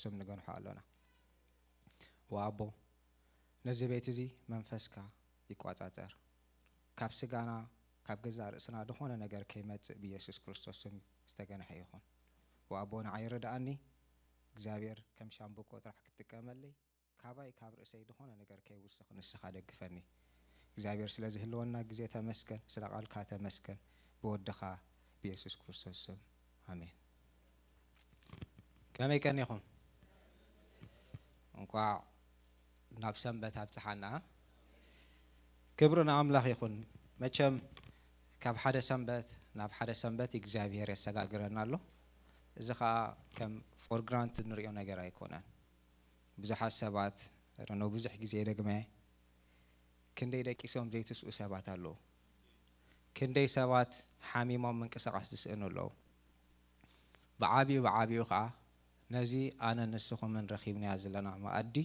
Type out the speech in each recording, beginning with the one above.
ስም ንገንሖ ኣሎና። ወኣቦ፣ ነዚ ቤት እዚ መንፈስካ ይቋጻጸር። ካብ ስጋና፣ ካብ ገዛእ ርእስና ዝኾነ ነገር ከይመጽእ ብየሱስ ክርስቶስ ስም ዝተገንሐ ይኹን። ወኣቦ፣ ንዓይ ርድኣኒ። እግዚኣብሔር ከም ሻምብቆ ጥራሕ ክትጥቀመለይ፣ ካባይ ካብ ርእሰይ ዝኾነ ነገር ከይውስኽ ንስኻ ደግፈኒ። እግዚኣብሔር ስለ ዝህልወና ግዜ ተመስገን፣ ስለ ቃልካ ተመስገን። ብወድኻ ብየሱስ ክርስቶስ ስም ኣሜን። ከመይ ቀኒኹም? እንቋዕ ናብ ሰንበት ኣብጽሓና። ክብሪ ንኣምላኽ ይኹን። መቸም ካብ ሓደ ሰንበት ናብ ሓደ ሰንበት እግዚኣብሔር የሰጋግረና ኣሎ። እዚ ኸኣ ከም for granted ንሪኦ ነገር ኣይኮነን። ብዙሓት ሰባት፣ I don't know፣ ብዙሕ ግዜ ደግመ፣ ክንደይ ደቂሶም ዘይትስኡ ሰባት ኣለዉ። ክንደይ ሰባት ሓሚሞም ምንቅስቓስ ዝስእኑ ኣለዉ። ብዓቢኡ ብዓቢኡ ኸኣ ነዚ ኣነ ንስኹምን ረኺብናያ ዘለና መኣዲ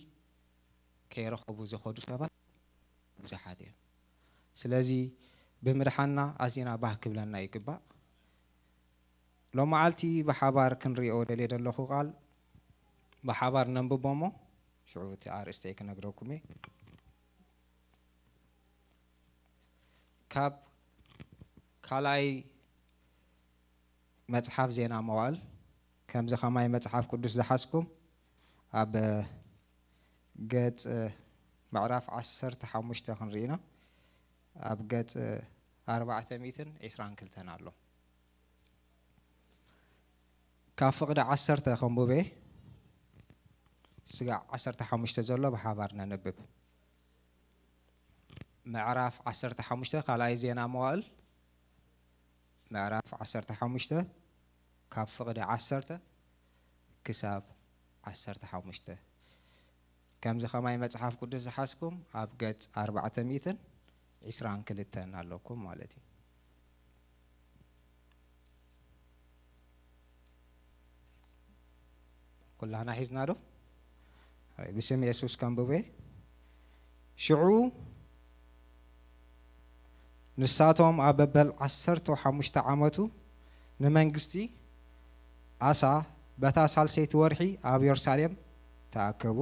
ከይረኸቡ ዝኸዱ ሰባት ብዙሓት እዮም። ስለዚ ብምድሓንና ኣዚና ባህ ክብለና ይግባእ። ሎመዓልቲ ብሓባር ክንሪኦ ደልየ ዘለኹ ቃል ብሓባር ነንብቦ እሞ ሽዑ እቲ ኣርእስተይ ክነግረኩም እየ። ካብ ካልኣይ መጽሓፍ ዜና መዋእል፣ ከምዚ ኸማይ መጽሓፍ ቅዱስ ዝሓዝኩም ኣብ ገጽ ምዕራፍ ዓሰርተ ሓሙሽተ ክንርኢ ኢና። ኣብ ገጽ ኣርባዕተ ሚእትን ዕስራን ክልተን ኣሎ። ካብ ፍቕዲ ዓሰርተ ከንብበ፣ ስጋዕ ዓሰርተ ሓሙሽተ ዘሎ ብሓባር ነንብብ። ምዕራፍ ዓሰርተ ሓሙሽተ ካልኣይ ዜና መዋእል፣ ምዕራፍ ዓሰርተ ሓሙሽተ ካብ ፍቕዲ ዓሰርተ ክሳብ ዓሰርተ ሓሙሽተ። ከምዚ ኸማይ መጽሓፍ ቅዱስ ዝሓዝኩም ኣብ ገጽ ኣርባዕተ ሚእትን ዕስራን ክልተን ኣለኩም ማለት እዩ። ኩላህና ሒዝና ዶ? ብስም የሱስ ከንብበ። ሽዑ ንሳቶም ኣብ በበል ዓሰርተ ሓሙሽተ ዓመቱ ንመንግስቲ ኣሳ በታ ሳልሰይቲ ወርሒ ኣብ የሩሳሌም ተኣከቡ።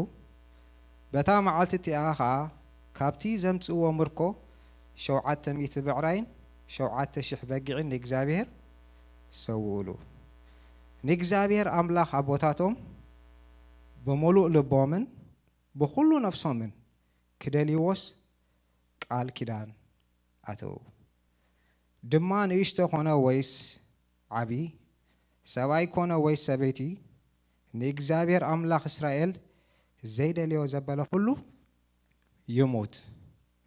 በታ መዓልቲ እቲኣ ኸኣ ካብቲ ዘምጽእዎ ምርኮ ሸውዓተ ሚእቲ ብዕራይን ሸውዓተ ሽሕ በጊዕን ንእግዚኣብሔር ሰውኡሉ። ንእግዚኣብሔር ኣምላኽ ኣቦታቶም ብምሉእ ልቦምን ብኹሉ ነፍሶምን ክደልይዎስ ቃል ኪዳን ኣተዉ። ድማ ንእሽቶ ኮነ ወይስ ዓቢ፣ ሰብኣይ ኮነ ወይስ ሰበይቲ፣ ንእግዚኣብሔር ኣምላኽ እስራኤል ዘይደልዮ ዘበለ ኩሉ ይሙት።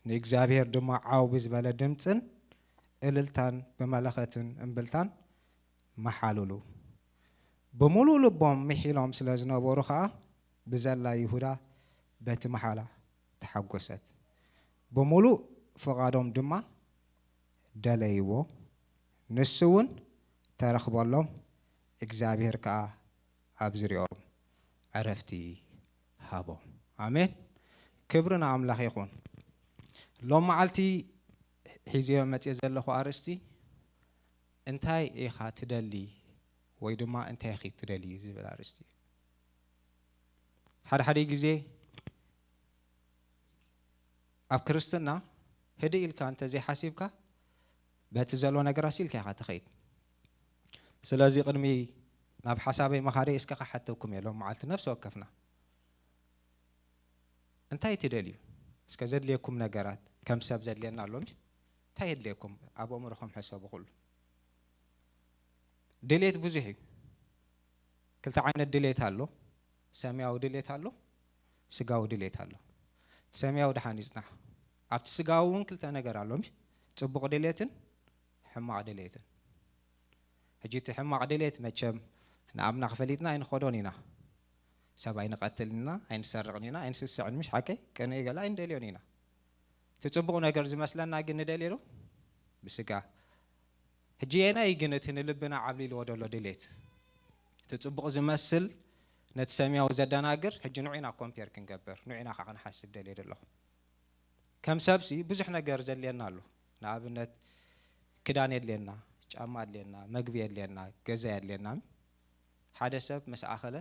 ንእግዚኣብሔር ድማ ዓው ብዝበለ ድምጽን እልልታን ብመለኸትን እምብልታን መሓሉሉ። ብምሉእ ልቦም ምሒሎም ስለ ዝነበሩ ኸኣ ብዘላ ይሁዳ በቲ መሓላ ተሓጎሰት። ብምሉእ ፍቓዶም ድማ ደለይዎ። ንሱ እውን ተረኽበሎም፣ እግዚኣብሔር ከኣ ኣብ ዝርኦም ዕረፍቲ ሃቦም። ኣሜን። ክብሪ ንኣምላኽ ይኹን። ሎም መዓልቲ ሒዝዮ መጽየ ዘለኹ ኣርእስቲ እንታይ ኢኻ ትደሊ ወይ ድማ እንታይ ኢኺ ትደሊ ዝብል ኣርእስቲ እዩ። ሓደ ሓደ ግዜ ኣብ ክርስትና ህድእ ኢልካ እንተ ዘይሓሲብካ በቲ ዘሎ ነገር ኣሲልካ ኢኻ ትኸይድ። ስለዚ ቅድሚ ናብ ሓሳበይ መኻደይ እስከ ክሓተኩም እየ ሎም መዓልቲ ነፍሲ ወከፍና እንታይ ትደልዩ? እስከ ዘድልየኩም ነገራት ከም ሰብ ዘድልየና ኣሎ ምሽ? እንታይ የድልየኩም? ኣብ ኣእምሮኹም ሕሰቡ። ኩሉ ድሌት ብዙሕ እዩ። ክልተ ዓይነት ድሌት ኣሎ። ሰማያዊ ድሌት ኣሎ፣ ስጋዊ ድሌት ኣሎ። እቲ ሰማያዊ ደሓን ይጽናሕ። ኣብቲ ስጋዊ እውን ክልተ ነገር ኣሎ ምሽ? ጽቡቕ ድሌትን ሕማቕ ድሌትን። ሕጂ እቲ ሕማቕ ድሌት መቸም ንኣምላኽ ፈሊጥና ኣይንኸዶን ኢና። ሰብ ኣይንቐትልን ኢና፣ ኣይንሰርቕን ኢና፣ ኣይንስስዕን፣ ምሽ ሓቀይ? ቅንኢ ገለ ኣይንደልዮን ኢና። እቲ ጽቡቕ ነገር ዝመስለና ግን ንደልዮ ዶ? ብስጋ። ሕጂ የናይ ግን እቲ ንልብና ዓብሊልዎ ዘሎ ድሌት? እቲ ጽቡቕ ዝመስል ነቲ ሰማያዊ ዘደናግር፣ ሕጂ ንዑ ኢና ኮምፔር ክንገብር፣ ንዑ ኢና ከዓ ክንሓስብ ደልየ ዘለኹ። ከም ሰብሲ ብዙሕ ነገር ዘድልየና ኣሎ። ንኣብነት ክዳን የድልየና፣ ጫማ ኣድልየና፣ መግቢ የድልየና፣ ገዛ የድልየና። ሓደ ሰብ ምስ ኣኸለ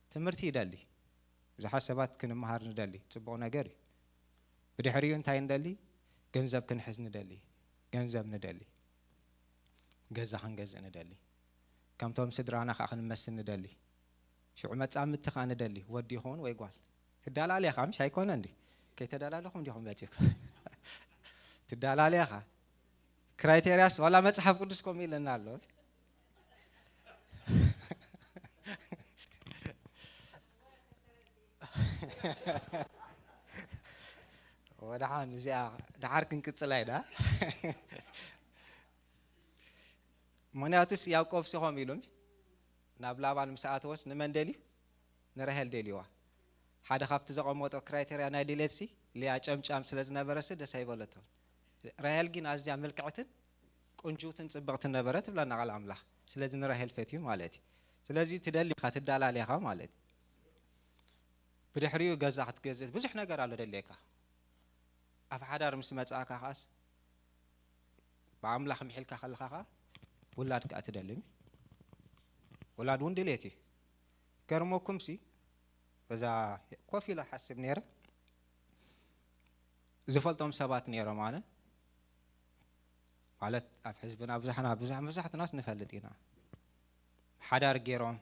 እቲ ትምህርቲ ይደሊ። ብዙሓት ሰባት ክንመሃር ንደሊ፣ ጽቡቕ ነገር እዩ። ብድሕሪኡ እንታይ ንደሊ? ገንዘብ ክንሕዝ ንደሊ፣ ገንዘብ ንደሊ፣ ገዛ ክንገዝእ ንደሊ፣ ከምቶም ስድራና ከዓ ክንመስል ንደሊ። ሽዑ መጻምድቲ ከዓ ንደሊ፣ ወዲ ይኸውን ወይ ጓል። ትዳላል ኢኻ ምሽ ኣይኮነ እንዲ? ከይተዳላለኹም ዲኹም መጺኹም? ትዳላል ኢኻ። ክራይቴሪያስ ዋላ መጽሓፍ ቅዱስ ከምኡ ኢለና ኣሎ። ወደሓን እዚኣ ደሓር ክንቅጽላ ኢና። ምኽንያቱስ ያዕቆብ ስኾም ኢሉም ናብ ላባን ምስ ኣተወስ ንመን ደልዩ? ንራሄል ደልዩዋ። ሓደ ካብቲ ዘቐመጦ ክራይቴርያ ናይ ድሌትሲ ሊያ ጨምጫም ስለ ዝነበረሲ ደስ ኣይበለቶን። ራሄል ግን ኣዝያ ምልክዕትን ቁንጅውትን ጽብቕትን ነበረት ትብለና ቃል ኣምላኽ። ስለዚ ንራሄል ፈትዩ ማለት እዩ። ስለዚ ትደሊኻ ትዳላሊኻ ማለት እዩ። ብድሕሪኡ ገዛ ክትገዝእ ብዙሕ ነገር ኣሎ ደልየካ። ኣብ ሓዳር ምስ መጻእካ ከኣስ ብኣምላኽ ምሒልካ ከለኻ ከኣ ውላድ ከኣ ትደሊ። ውላድ እውን ድሌት እዩ። ገርመኩምሲ በዛ ኮፍ ኢለ ሓስብ ነይረ። ዝፈልጦም ሰባት ነይሮም ኣነ ማለት ኣብ ሕዝብና ብዙሕና ብዙሕ ብዙሓትናስ ንፈልጥ ኢና። ሓዳር ገይሮም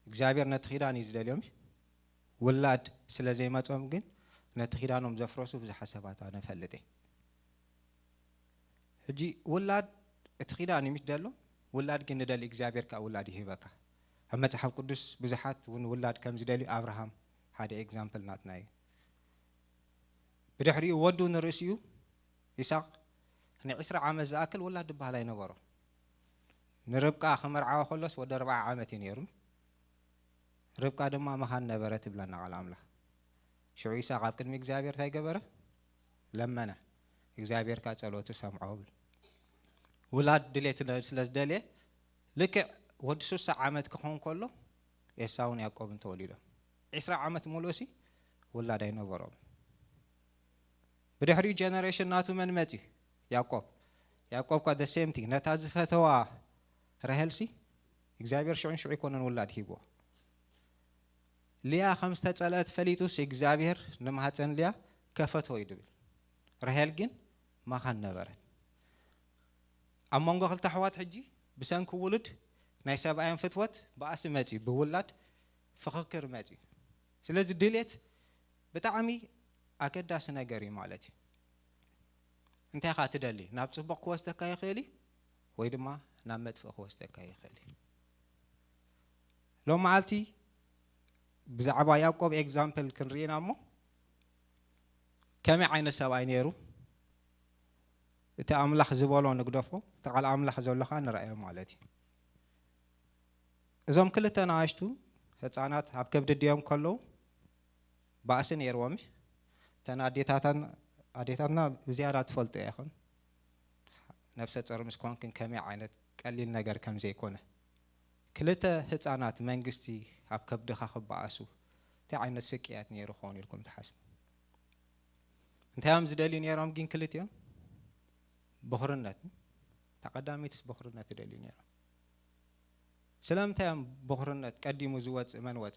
እግዚኣብሔር ነቲ ኪዳን እዩ ዝደልዮም። ውላድ ስለ ዘይመጾም ግን ነቲ ኪዳኖም ዘፍረሱ ብዙሓት ሰባት ኣነ እፈልጥ እየ። ሕጂ ውላድ እቲ ኪዳን እዩ ምሽ ደሎ። ውላድ ግን ንደሊ እግዚኣብሔር ከዓ ውላድ ይህበካ። ኣብ መጽሓፍ ቅዱስ ብዙሓት እውን ውላድ ከም ዝደልዩ ኣብርሃም ሓደ ኤግዛምፕል ናትና እዩ። ብድሕሪኡ ወዱ ንርእሲኡ ይስሐቅ ንዒስራ ዓመት ዝኣክል ውላድ ዝበሃል ኣይነበሮ። ንርብቃ ክመርዓዋ ከሎስ ወዲ ኣርብዓ ዓመት እዩ ነይሩ። ርብቃ ድማ መኻን ነበረ ትብለና ቃል ኣምላኽ። ሽዑ ይስሐቅ ኣብ ቅድሚ እግዚኣብሔር እንታይ ገበረ? ለመነ። እግዚኣብሔር ከዓ ጸሎቱ ሰምዖ ብል። ውላድ ድሌት ስለ ዝደልየ ልክዕ ወዲ ሱሳ ዓመት ክኾን ከሎ ኤሳውን ያዕቆብን ተወሊዶም። ዒስራ ዓመት ሙሉእሲ ውላድ ኣይነበሮም። ብድሕሪኡ ጀነሬሽን ናቱ መን መጺ? ያዕቆብ። ያዕቆብ ኳ the same thing ነታ ዝፈተዋ ራሄልሲ እግዚኣብሔር ሽዑን ሽዑ ኣይኮነን ውላድ ሂብዎ። ሊያ ከም ዝተጸልአት ፈሊጡስ እግዚኣብሔር ንማህፀን ሊያ ከፈቶ እዩ ድብል። ራሄል ግን መኻን ነበረት። ኣብ መንጎ ክልተ ኣሕዋት ሕጂ ብሰንኪ ውሉድ ናይ ሰብኣዮም ፍትወት ባእሲ መጺ፣ ብውላድ ፍኽክር መጺ። ስለዚ ድሌት ብጣዕሚ ኣገዳሲ ነገር እዩ ማለት እዩ። እንታይ ኢኻ ትደሊ? ናብ ጽቡቕ ክወስደካ ይኽእል እዩ ወይ ድማ ናብ መጥፍእ ክወስደካ ይኽእል እዩ። ሎም መዓልቲ ብዛዕባ ያዕቆብ ኤግዛምፕል ክንርኢ ኢና እሞ ከመይ ዓይነት ሰብኣይ ነይሩ? እቲ ኣምላኽ ዝበሎ ንግደፎ፣ እቲ ቃል ኣምላኽ ዘሎ ኸኣ ንረኣዮ ማለት እዩ። እዞም ክልተ ንኣሽቱ ህፃናት ኣብ ከብዲ ድዮም ከለዉ ባእሲ ነይርዎም። እተን ኣዴታታን ኣዴታትና ብዝያዳ ትፈልጦ ኢኹን ነፍሰ ጾር ምስ ኮንክን ከመይ ዓይነት ቀሊል ነገር ከም ዘይኮነ። ክልተ ህፃናት መንግስቲ ኣብ ከብድኻ ክበኣሱ እንታይ ዓይነት ስቅያት ነይሩ ክኾኑ ኢልኩም ትሓስቡ? እንታይ እዮም ዝደልዩ ነይሮም ግን ክልቲኦም? ብኹርነት። እታ ቀዳመይትስ ብኹርነት ትደልዩ ነይሮም። ስለምንታይ እዮም ብኹርነት ቀዲሙ ዝወፅእ መን ወፀ?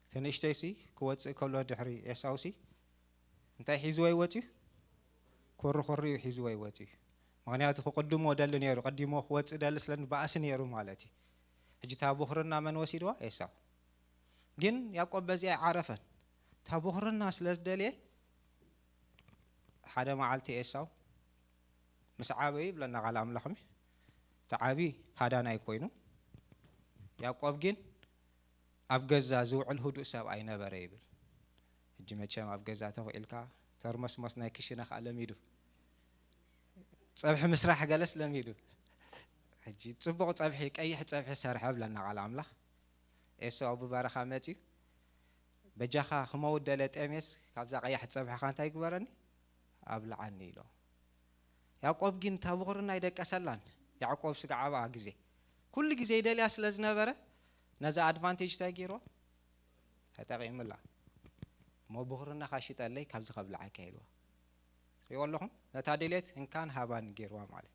እቲ ንእሽተይሲ ክወፅእ ከሎ ድሕሪ ኤሳውሲ እንታይ ሒዝዎ ይወፅዩ? ኩርኹሪ እዩ ሒዝዎ ይወፅዩ። ምኽንያቱ ክቕድሞ ደሊ ነይሩ፣ ቀዲሞ ክወፅእ ደሊ ስለ ባእሲ ነይሩ ማለት እዩ። ሕጂ እታ ብኹርና መን ወሲድዋ? ኤሳው። ግን ያዕቆብ በዚኣ ኣይዓረፈን። እታ ብኹርና ስለ ዝደልየ ሓደ መዓልቲ ኤሳው ምስ ዓበዩ ይብለና ቃል ኣምላኽ። እቲ ዓቢ ሃዳናይ ኮይኑ ያዕቆብ ግን ኣብ ገዛ ዝውዕል ህዱእ ሰብኣይ ነበረ ይብል። ሕጂ መቸም ኣብ ገዛ ተኽኢልካ ተርመስመስ ናይ ክሽነ ከዓ ለሚዱ፣ ፀብሒ ምስራሕ ገለስ ለሚዱ። ሕጂ ፅቡቕ ፀብሒ፣ ቀይሕ ፀብሒ ሰርሐ ብለና ቃል ኣምላኽ። ኤሳው ብበረኻ መፅዩ፣ በጃኻ ክመውት ደለ ጤሜስ ካብዛ ቀያሕ ፀብሕኻ እንታይ ግበረኒ ኣብልዓኒ ኢሎ። ያዕቆብ ግን እታ ብኹርና ኣይደቀሰላን። ያዕቆብ ስጋዕ ኣብኣ ግዜ ኩሉ ግዜ ይደልያ ስለ ዝነበረ ነዛ ኣድቫንቴጅ እንታይ ገይርዋ? ተጠቒምላ። እሞ ብኹርናኻ ሽጠለይ ካብዚ ከብልዓካ ኢልዋ። ሪኦ ኣለኹም ነታ ድሌት እንካን ሃባን ገይርዋ ማለት።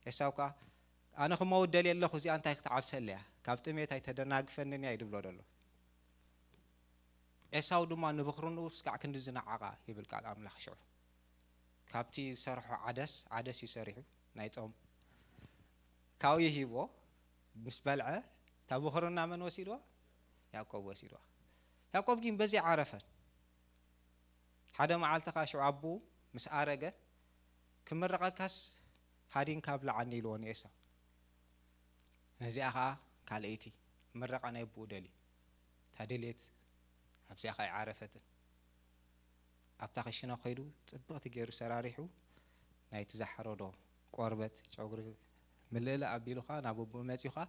ኤሳው ከዓ ኣነ ክመውት ደልየ ኣለኹ፣ እዚኣ እንታይ ክትዓብሰለያ? ካብ ጥሜት ኣይተደናግፈንን እያ እዩ ድብሎ ዘሎ። ኤሳው ድማ ንብኽርንኡ ስጋዕ ክንዲ ዝነዓቓ ይብል ቃል ኣምላኽ ሽዑ። ካብቲ ዝሰርሖ ዓደስ፣ ዓደስ እዩ ሰሪሑ፣ ናይ ጾም። ካብኡ ይሂቦ፣ ምስ በልዐ፣ እታ ብኽርና መን ወሲድዋ? ያዕቆብ ወሲድዋ። ያዕቆብ ግን በዚ ዓረፈን። ሓደ መዓልቲ ኸኣ ሽዑ ኣቦኡ ምስ ኣረገ፣ "ክምረቐካስ ሃዲንካ ኣብልዓኒ" ኢልዎ ንኤሳው። ነዚኣ ኸኣ ካልኣይቲ ምረቓ ናይ ኣቦኡ ደልዩ። እታ ድሌት ኣብዚኣ ኸኣ ኣይዓረፈትን። ኣብታ ክሽነ ኸይዱ ጽብቕቲ ገይሩ ሰራሪሑ፣ ናይቲ ዝሓረዶ ቆርበት፣ ጨጉሪ ምልእላእ ኣቢሉ ኸኣ ናብ ኣቦኡ መጺኡ ኸኣ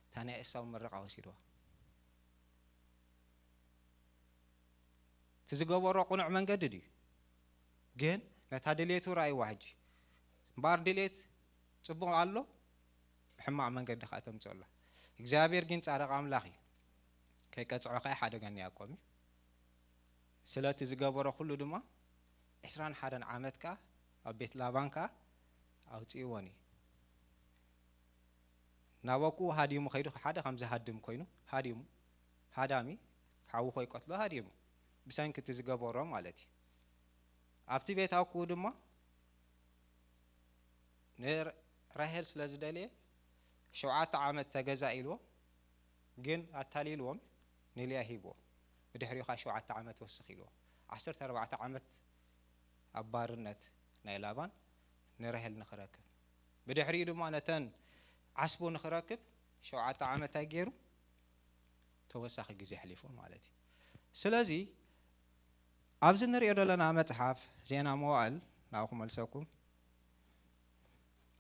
እታ ናይ ኤሳው ምረቓ ወሲድዋ። እቲ ዝገበሮ ቅኑዕ መንገዲ ድዩ? ግን ነታ ድሌቱ ረኣይዋ ሕጂ። እምበኣር ድሌት ጽቡቕ ኣሎ፣ ሕማቕ መንገዲ ኸኣ ተምጽኦ ኣላ። እግዚኣብሔር ግን ጻድቕ ኣምላኽ እዩ። ከይቀጽዖ ኸኣ ሓደገኛ ያዕቆብ እዩ። ስለቲ ዝገበሮ ኩሉ ድማ ዕስራን ሓደን ዓመት ከኣ ኣብ ቤት ላባን ከኣ ኣውጽእዎን እዩ። ናብ ኣቦኡ ሃዲሙ ኸይዱ ሓደ ከም ዝሃድም ኮይኑ ሃዲሙ፣ ሃዳሚ ሓዉ ከይቀትሎ ሃዲሙ፣ ብሰንኪ እቲ ዝገበሮ ማለት እዩ። ኣብቲ ቤት ኣቦኡ ድማ ንራሄል ስለ ዝደለየ ሸውዓተ ዓመት ተገዛእ ኢልዎ፣ ግን ኣታሊልዎም ንልያ ሂብዎ። ብድሕሪኡ ኸኣ ሸውዓተ ዓመት ወስኽ ኢልዎ። ዓሰርተ ኣርባዕተ ዓመት ኣብ ባርነት ናይ ላባን ንራሄል ንኽረክብ። ብድሕሪኡ ድማ ነተን ዓስቡ ንኽረክብ ሸውዓተ ዓመት እንታይ ገይሩ? ተወሳኺ ግዜ ኣሕሊፉ ማለት እዩ። ስለዚ ኣብዚ ንሪኦ ዘለና መጽሓፍ ዜና መዋእል፣ ናብኡ ክመልሰኩም፣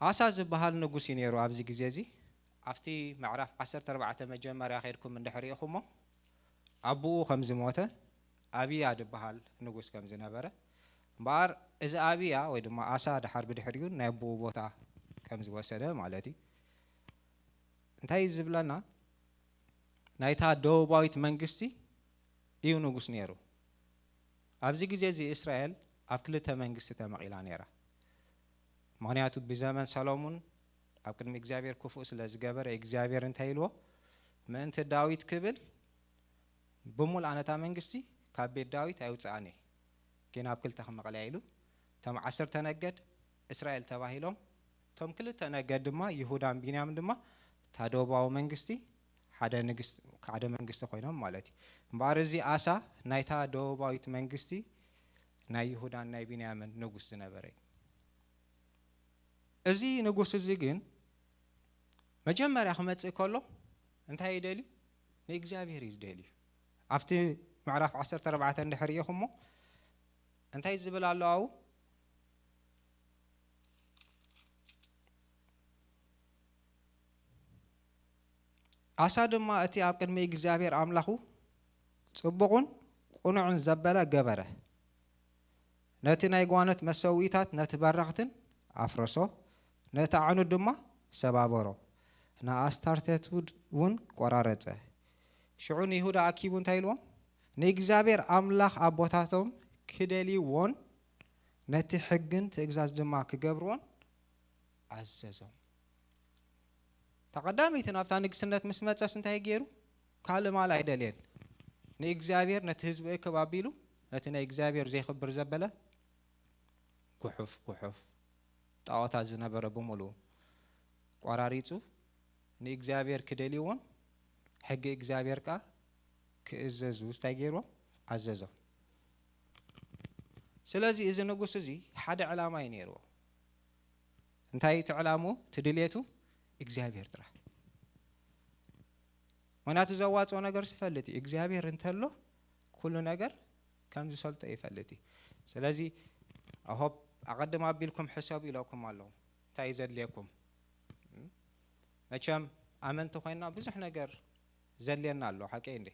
ኣሳ ዝበሃል ንጉስ እዩ ነይሩ ኣብዚ ግዜ እዚ። ኣብቲ ምዕራፍ ዓሰርተ ኣርባዕተ መጀመርያ ኸይድኩም እንድሕር ርኢኹሞ፣ ኣቦኡ ከም ዝሞተ፣ ኣብያ ዝበሃል ንጉስ ከም ዝነበረ፣ እምበኣር እዚ ኣብያ ወይ ድማ ኣሳ ድሓር ብድሕሪኡ ናይ ኣቦኡ ቦታ ከም ዝወሰደ ማለት እዩ። እንታይ እዩ ዝብለና? ናይታ ደቡባዊት መንግስቲ እዩ ንጉስ ነይሩ። ኣብዚ ግዜ እዚ እስራኤል ኣብ ክልተ መንግስቲ ተመቒላ ነይራ። ምኽንያቱ ብዘመን ሰሎሙን ኣብ ቅድሚ እግዚኣብሔር ክፉእ ስለ ዝገበረ፣ እግዚኣብሔር እንታይ ኢልዎ? ምእንቲ ዳዊት ክብል ብምሉኣ ነታ መንግስቲ ካብ ቤት ዳዊት ኣይውፅኣን እየ፣ ግን ኣብ ክልተ ክመቕልያ ኢሉ። እቶም ዓሰርተ ነገድ እስራኤል ተባሂሎም፣ እቶም ክልተ ነገድ ድማ ይሁዳን ቢንያምን ድማ እታ ደቡባዊ መንግስቲ ሓደ ንግስ-፣ ሓደ መንግስቲ ኮይኖም ማለት እዩ። እምበኣር እዚ ኣሳ ናይታ ደቡባዊት መንግስቲ ናይ ይሁዳን ናይ ቢንያምን ንጉስ ዝነበረ እዩ። እዚ ንጉስ እዚ ግን መጀመርያ ክመጽእ ከሎ እንታይ እዩ ደልዩ? ንእግዚኣብሔር እዩ ዝደልዩ። ኣብቲ ምዕራፍ ዓሰርተ ኣርባዕተ እንድሕር ርኢኹሞ እንታይ ዝብል ኣሎ ኣብኡ? ኣሳ ድማ እቲ ኣብ ቅድሚ እግዚኣብሔር ኣምላኹ ጽቡቕን ቅኑዕን ዘበለ ገበረ። ነቲ ናይ ጓኖት መሰውኢታት ነቲ በረኽትን ኣፍረሶ፣ ነቲ ኣዕኑድ ድማ ሰባበሮ፣ ንኣስታርተቱ እውን ቆራረጸ። ሽዑ ንይሁዳ ኣኪቡ እንታይ ኢልዎም? ንእግዚኣብሔር ኣምላኽ ኣቦታቶም ክደልይዎን ነቲ ሕግን ትእዛዝ ድማ ክገብርዎን ኣዘዞም። እታ ቀዳመይቲ ናብታ ንግስነት ምስ መጸስ እንታይ ገይሩ? ካልእ ማል ኣይደልየን። ንእግዚኣብሔር ነቲ ህዝቢ እክብ ኣቢሉ ነቲ ናይ እግዚኣብሔር ዘይኽብር ዘበለ ጉሑፍ ጉሑፍ ጣዖታት ዝነበረ ብምሉኡ ቆራሪጹ ንእግዚኣብሔር ክደልይዎን ሕጊ እግዚኣብሔር ከኣ ክእዘዙ እንታይ ገይርዎም? ኣዘዞም። ስለዚ እዚ ንጉስ እዚ ሓደ ዕላማ እዩ ነይርዎ። እንታይ እቲ ዕላምኡ? እቲ ድልየቱ እግዚኣብሔር ጥራሕ። ምኽንያቱ ዘዋጽኦ ነገር ዝፈልጥ እዩ። እግዚኣብሔር እንተሎ ኩሉ ነገር ከም ዝሰልጦ ይፈልጥ እዩ። ስለዚ ኣሆብ ኣቐድም ኣቢልኩም ሕሰቡ ኢለኩም ኣለዉ። እንታይ እዩ ዘድልየኩም? መቸም ኣመንቲ ኮይንና ብዙሕ ነገር ዘድልየና ኣሎ፣ ሓቀይ እንዴ?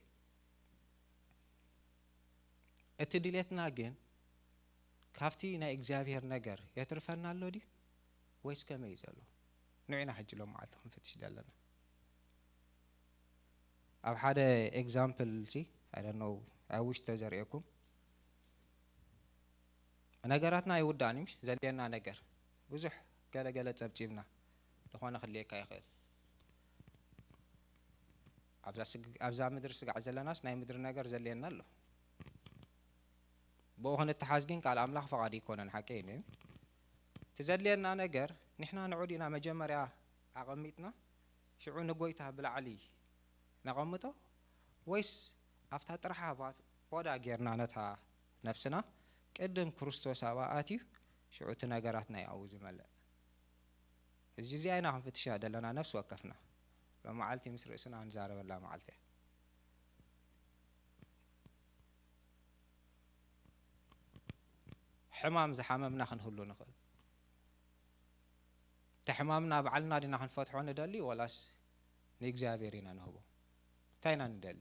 እቲ ድሌትና ግን ካብቲ ናይ እግዚኣብሔር ነገር የትርፈና ኣሎ ድዩ ወይስ ከመይ እዩ ዘሎ? ንዑ ኢና ሕጂ ሎም መዓልቲ ክንፍትሽ ዘለና። ኣብ ሓደ ኤግዛምፕል ሲ፣ I don't know፣ I wish ተዘርእየኩም። ነገራትና ኣይውዳእን እዩ፣ ምሽ ዘድልየና ነገር ብዙሕ ገለገለ ጸብጺብና፣ ዶ ዝኾነ ክልየካ ይኽእል። ኣብዛ ስግ-፣ ኣብዛ ምድሪ ስጋዕ ዘለናስ ናይ ምድሪ ነገር ዘልየና ኣሎ። ብኡ ክንተሓዝ ግን ቃል ኣምላኽ ፈቓድ ኣይኮነን፣ ሓቂ እዩ። እቲ ዘድልየና ነገር ንሕና ንዑ ዲና መጀመርያ ኣቐሚጥና፣ ሽዑ ንጎይታ ብላዕሊ ነቐምጦ፣ ወይስ ኣብታ ጥርሓ ባ-፣ ቦዳ ጌርና ነታ ነፍስና ቅድም ክርስቶስ ኣብኣ ኣትዩ፣ ሽዑ እቲ ነገራት ናይ ኣብኡ ዝመልእ? እዚ እዚኣ ኢና ክንፍትሻ ዘለና ነፍሲ ወከፍና። ሎም መዓልቲ ምስ ርእስና ንዛረበላ መዓልቲ እያ። ሕማም ዝሓመምና ክንህሉ ንኽእል። እቲ ሕማምና ባዕልና ዲና ክንፈትሖ ንደሊ፣ ወላስ ንእግዚኣብሔር ኢና ንህቦ? እንታይ ኢና ንደሊ?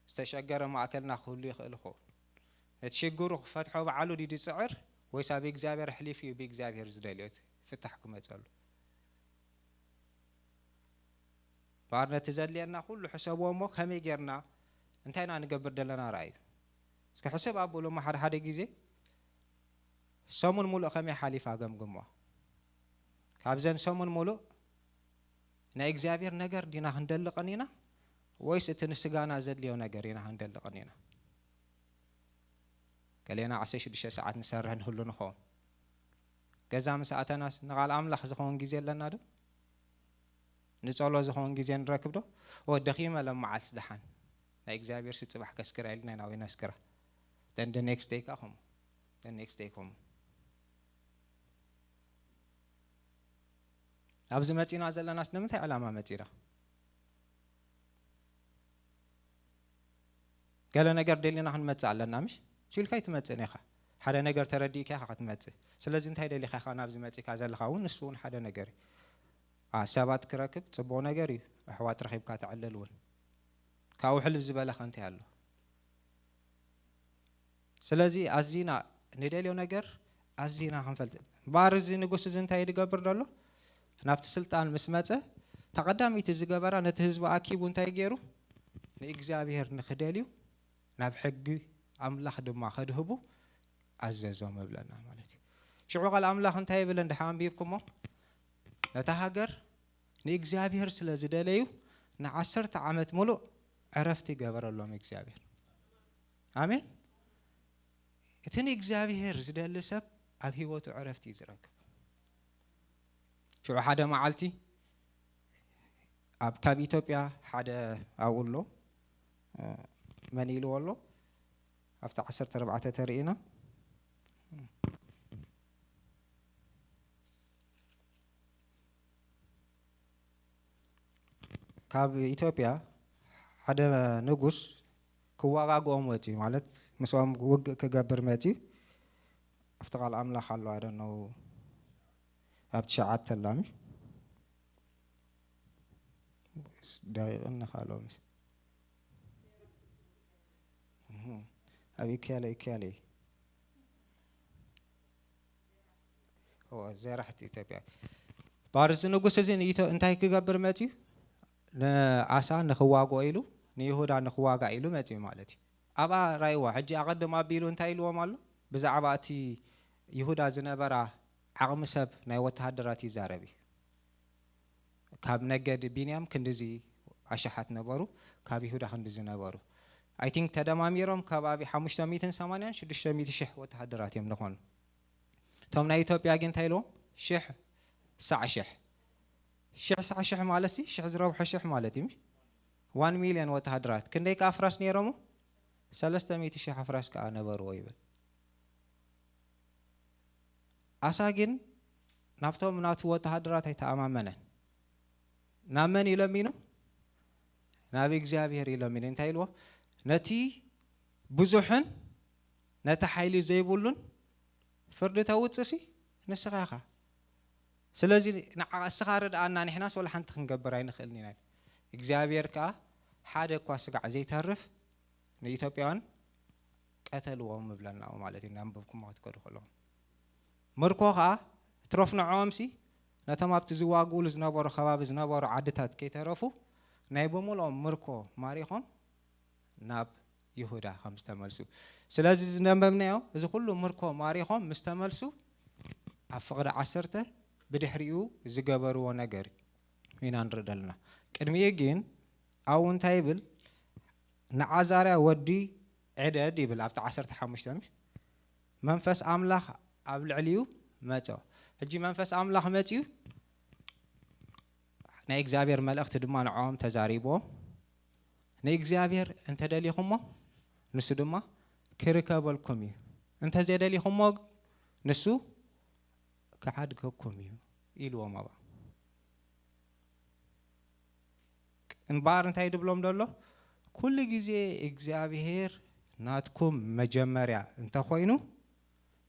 ዝተሸገረ ማእከልና ክህሉ ይኽእል ይኸውን። ነቲ ሽግሩ ክፈትሖ ባዕሉ ድዩ ዝጽዕር፣ ወይስ ኣብ እግዚኣብሔር ኣሕሊፉ እዩ ብእግዚኣብሔር ዝደልዮ እቲ ፍታሕ ክመጸሉ? እምበኣር ነቲ ዘድልየና ኩሉ ሕሰብዎ እሞ፣ ከመይ ጌርና፣ እንታይ ኢና ንገብር ዘለና ረኣዩ። እስኪ ሕስብ ኣብሉ እሞ፣ ሓደ ሓደ ግዜ ሰሙን ሙሉእ ከመይ ሓሊፋ ገምግሞ። ካብዘን ሰሙን ሙሉእ ናይ እግዚኣብሔር ነገር ዲና ክንደሊ ቀኒና፣ ወይስ እቲ ንስጋና ዘድልዮ ነገር ኢና ክንደሊ ቀኒና? ገሌና ዓሰርተ ሽዱሽተ ሰዓት ንሰርሕ ንህሉ ንኸውን። ገዛ ምስ ኣተናስ ንቓል ኣምላኽ ዝኸውን ግዜ ኣለና ዶ? ንጸሎ ዝኸውን ግዜ ንረክብ ዶ? ኦ፣ ደኺመ ሎም መዓልቲ ደሓን። ናይ እግዚኣብሔር ሲ ጽባሕ ከስክራ ኢልና ኢና ወይ ነስክራ። Then the next day ከኣ ከምኡ። The next day ከምኡ። ኣብዚ መጺና ዘለናስ ንምንታይ ዕላማ መጺና? ገለ ነገር ደሊና ክንመጽእ ኣለና፣ ምሽ? ችልካ ኣይትመጽእን ኢኻ። ሓደ ነገር ተረዲእካ ኢኻ ክትመጽእ። ስለዚ እንታይ ደሊኻ ኢኻ ናብዚ መጺእካ ዘለኻ እውን፣ ንሱ እውን ሓደ ነገር እዩ። አ፣ ሰባት ክረክብ ጽቡቕ ነገር እዩ። ኣሕዋት ረኺብካ ተዕልል እውን። ካብኡ ሕልፍ ዝበለ ከ እንታይ ኣሎ? ስለዚ ኣዚና ንደልዮ ነገር ኣዚና ክንፈልጥ። እምበኣር እዚ ንጉስ እዚ እንታይ እዩ ዝገብር ዘሎ? ናብቲ ስልጣን ምስ መጸ፣ እታ ቀዳመይቲ ዝገበራ ነቲ ህዝቢ ኣኪቡ እንታይ ገይሩ? ንእግዚኣብሔር ንኽደልዩ ናብ ሕጊ ኣምላኽ ድማ ከድህቡ ኣዘዞም እብለና ማለት እዩ። ሽዑ ቃል ኣምላኽ እንታይ ይብል እንድሕር ኣንቢብኩሞ? ነታ ሃገር ንእግዚኣብሔር ስለ ዝደለዩ ንዓሰርተ ዓመት ሙሉእ ዕረፍቲ ገበረሎም እግዚኣብሔር። ኣሜን። እቲ ንእግዚኣብሔር ዝደሊ ሰብ ኣብ ህይወቱ ዕረፍቲ እዩ ዝረክብ። ሽዑ ሓደ መዓልቲ ኣብ፣ ካብ ኢትዮጵያ ሓደ ኣብኡ ኣሎ፣ እ፣ መን ኢልዎ ኣሎ? ኣብቲ ዓሰርተ ኣርባዕተ ተርእይና። ካብ ኢትዮጵያ ሓደ ንጉስ ክዋጋግኦም መጺኡ፣ ማለት ምስኦም ውግእ ክገብር መጺኡ። ኣብቲ ቃል ኣምላኽ ኣሎ፣ ኣደነው ኣብ ትሽዓተ ላሚ ደቂቕን ንኻልኦ ምስ፣ እህ፣ ኣብ ኢኪያለ፣ ኢኪያለ እዩ። እወ፣ ዜራ ሕቲ ኢትዮጵያ። ባርዚ ንጉስ እዚ ንኢትዮ-፣ እንታይ ክገብር መጺኡ? ንኣሳ ንኽዋግኦ ኢሉ፣ ንይሁዳ ንኽዋጋእ ኢሉ መጺኡ ማለት እዩ። ኣብኣ ራይዋ፣ ሕጂ ኣቐድም ኣቢሉ እንታይ ኢልዎም ኣሎ? ብዛዕባ እቲ ይሁዳ ዝነበራ ዓቕሚ ሰብ ናይ ወተሃደራት ይዛረብ እዩ። ካብ ነገድ ቢንያም ክንድዚ ኣሽሓት ነበሩ፣ ካብ ይሁዳ ክንድዚ ነበሩ። I think ተደማሚሮም ከባቢ ሓሙሽተ ሚእትን ሰማንያን ሽዱሽተ ሚእቲ ሽሕ ወተሃደራት እዮም ዝኾኑ። እቶም ናይ ኢትዮጵያ ግን እንታይ ኢልዎም? ሽሕ ሳዕ ሽሕ። ሽሕ ሳዕ ሽሕ ማለት ሲ፣ ሽሕ ዝረብሖ ሽሕ ማለት እዩ። ዋን ሚልዮን ወተሃደራት። ክንደይ ከኣ ኣፍራስ ነይሮም? ሰለስተ ሚእቲ ሽሕ ኣፍራስ ከኣ ነበርዎ ይብል። ኣሳ ግን ናብቶም ናቱ ወተሃደራት ኣይተኣማመነን። ናብ መን እዩ ለሚኑ? ናብ እግዚኣብሔር እዩ ለሚኑ። እንታይ ኢልዎ? ነቲ ብዙሕን ነቲ ሓይሊ ዘይብሉን ፍርዲ ተውጽእ ሲ ንስኻ ኢኻ። ስለዚ ንዓ-፣ እስኻ ርድኣና፣ ንሕናስ ወላ ሓንቲ ክንገብር ኣይንኽእልን ኢና። እግዚኣብሔር ከኣ ሓደ እኳ ስጋዕ ዘይተርፍ ንኢትዮጵያውያን ቀተልዎም እብለና ማለት እዩ፣ እናንበብኩሞ ክትከዱ ከለኹም። ምርኮ ኸዓ ትረፍ ንዕኦም ሲ፣ ነቶም ኣብቲ ዝዋግኡሉ ዝነበሩ ከባቢ ዝነበሩ ዓድታት ከይተረፉ ናይ ብምልኦም ምርኮ ማሪኾም ናብ ይሁዳ ከም ዝተመልሱ። ስለዚ ዝነበብናዮ እዚ ኩሉ ምርኮ ማሪኾም ምስ ተመልሱ ኣብ ፍቕዲ ዓሰርተ ብድሕሪኡ ዝገበርዎ ነገር ኢና ንርኢ ዘለና። ቅድሚኡ ግን ኣብኡ እንታይ ይብል? ንዓዛርያ ወዲ ዕደድ ይብል ኣብቲ ዓሰርተ ሓሙሽተ፣ መንፈስ ኣምላኽ ኣብ ልዕሊኡ መጸ። ሕጂ መንፈስ ኣምላኽ መጺኡ ናይ እግዚኣብሔር መልእኽቲ ድማ ንዕኦም ተዛሪብዎም። ንእግዚኣብሔር እንተደሊኹሞ ንሱ ድማ ክርከበልኩም እዩ፣ እንተዘይደሊኹሞ ንሱ ክሓድገኩም እዩ ኢልዎም። ኣባ እምበኣር እንታይ ድብሎም ደሎ? ኩሉ ግዜ እግዚኣብሔር ናትኩም መጀመርያ እንተኾይኑ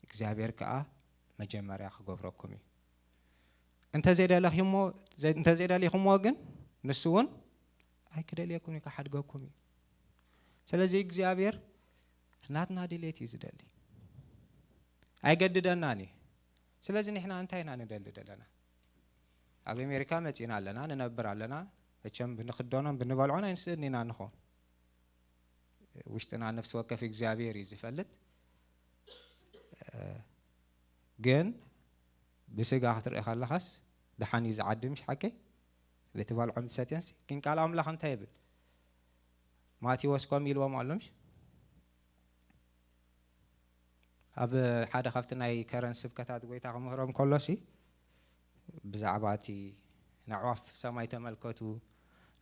እግዚኣብሔር ከዓ መጀመርያ ክገብረኩም እዩ። እንተዘይደለኹሞ እንተዘይደሊኹሞ ግን ንሱ እውን ኣይክደልየኩም እዩ፣ ክሓድገኩም እዩ። ስለዚ እግዚኣብሔር ናትና ድሌት እዩ ዝደሊ፣ ኣይገድደናን እዩ። ስለዚ ንሕና እንታይ ኢና ንደሊ ዘለና? ኣብ ኣሜሪካ መጺና ኣለና፣ ንነብር ኣለና። መቸም ብንክደኖን ብንበልዖን ኣይንስእን ኢና ንኸውን። ውሽጥና ነፍሲ ወከፍ እግዚኣብሔር እዩ ዝፈልጥ። ግን ብስጋ ክትርኢ ከለኻስ ደሓን እዩ ዝዓዲ፣ ምሽ ሓቀይ? ብትበልዖን ትሰትዮንሲ። ግን ቃል ኣምላኽ እንታይ ይብል? ማቴዎስ ከምኡ ኢልዎም ኣሎ፣ ምሽ? ኣብ ሓደ ካብቲ ናይ ከረን ስብከታት ጎይታ ክምህሮም ከሎሲ ብዛዕባ እቲ ንኣዕዋፍ ሰማይ ተመልከቱ፣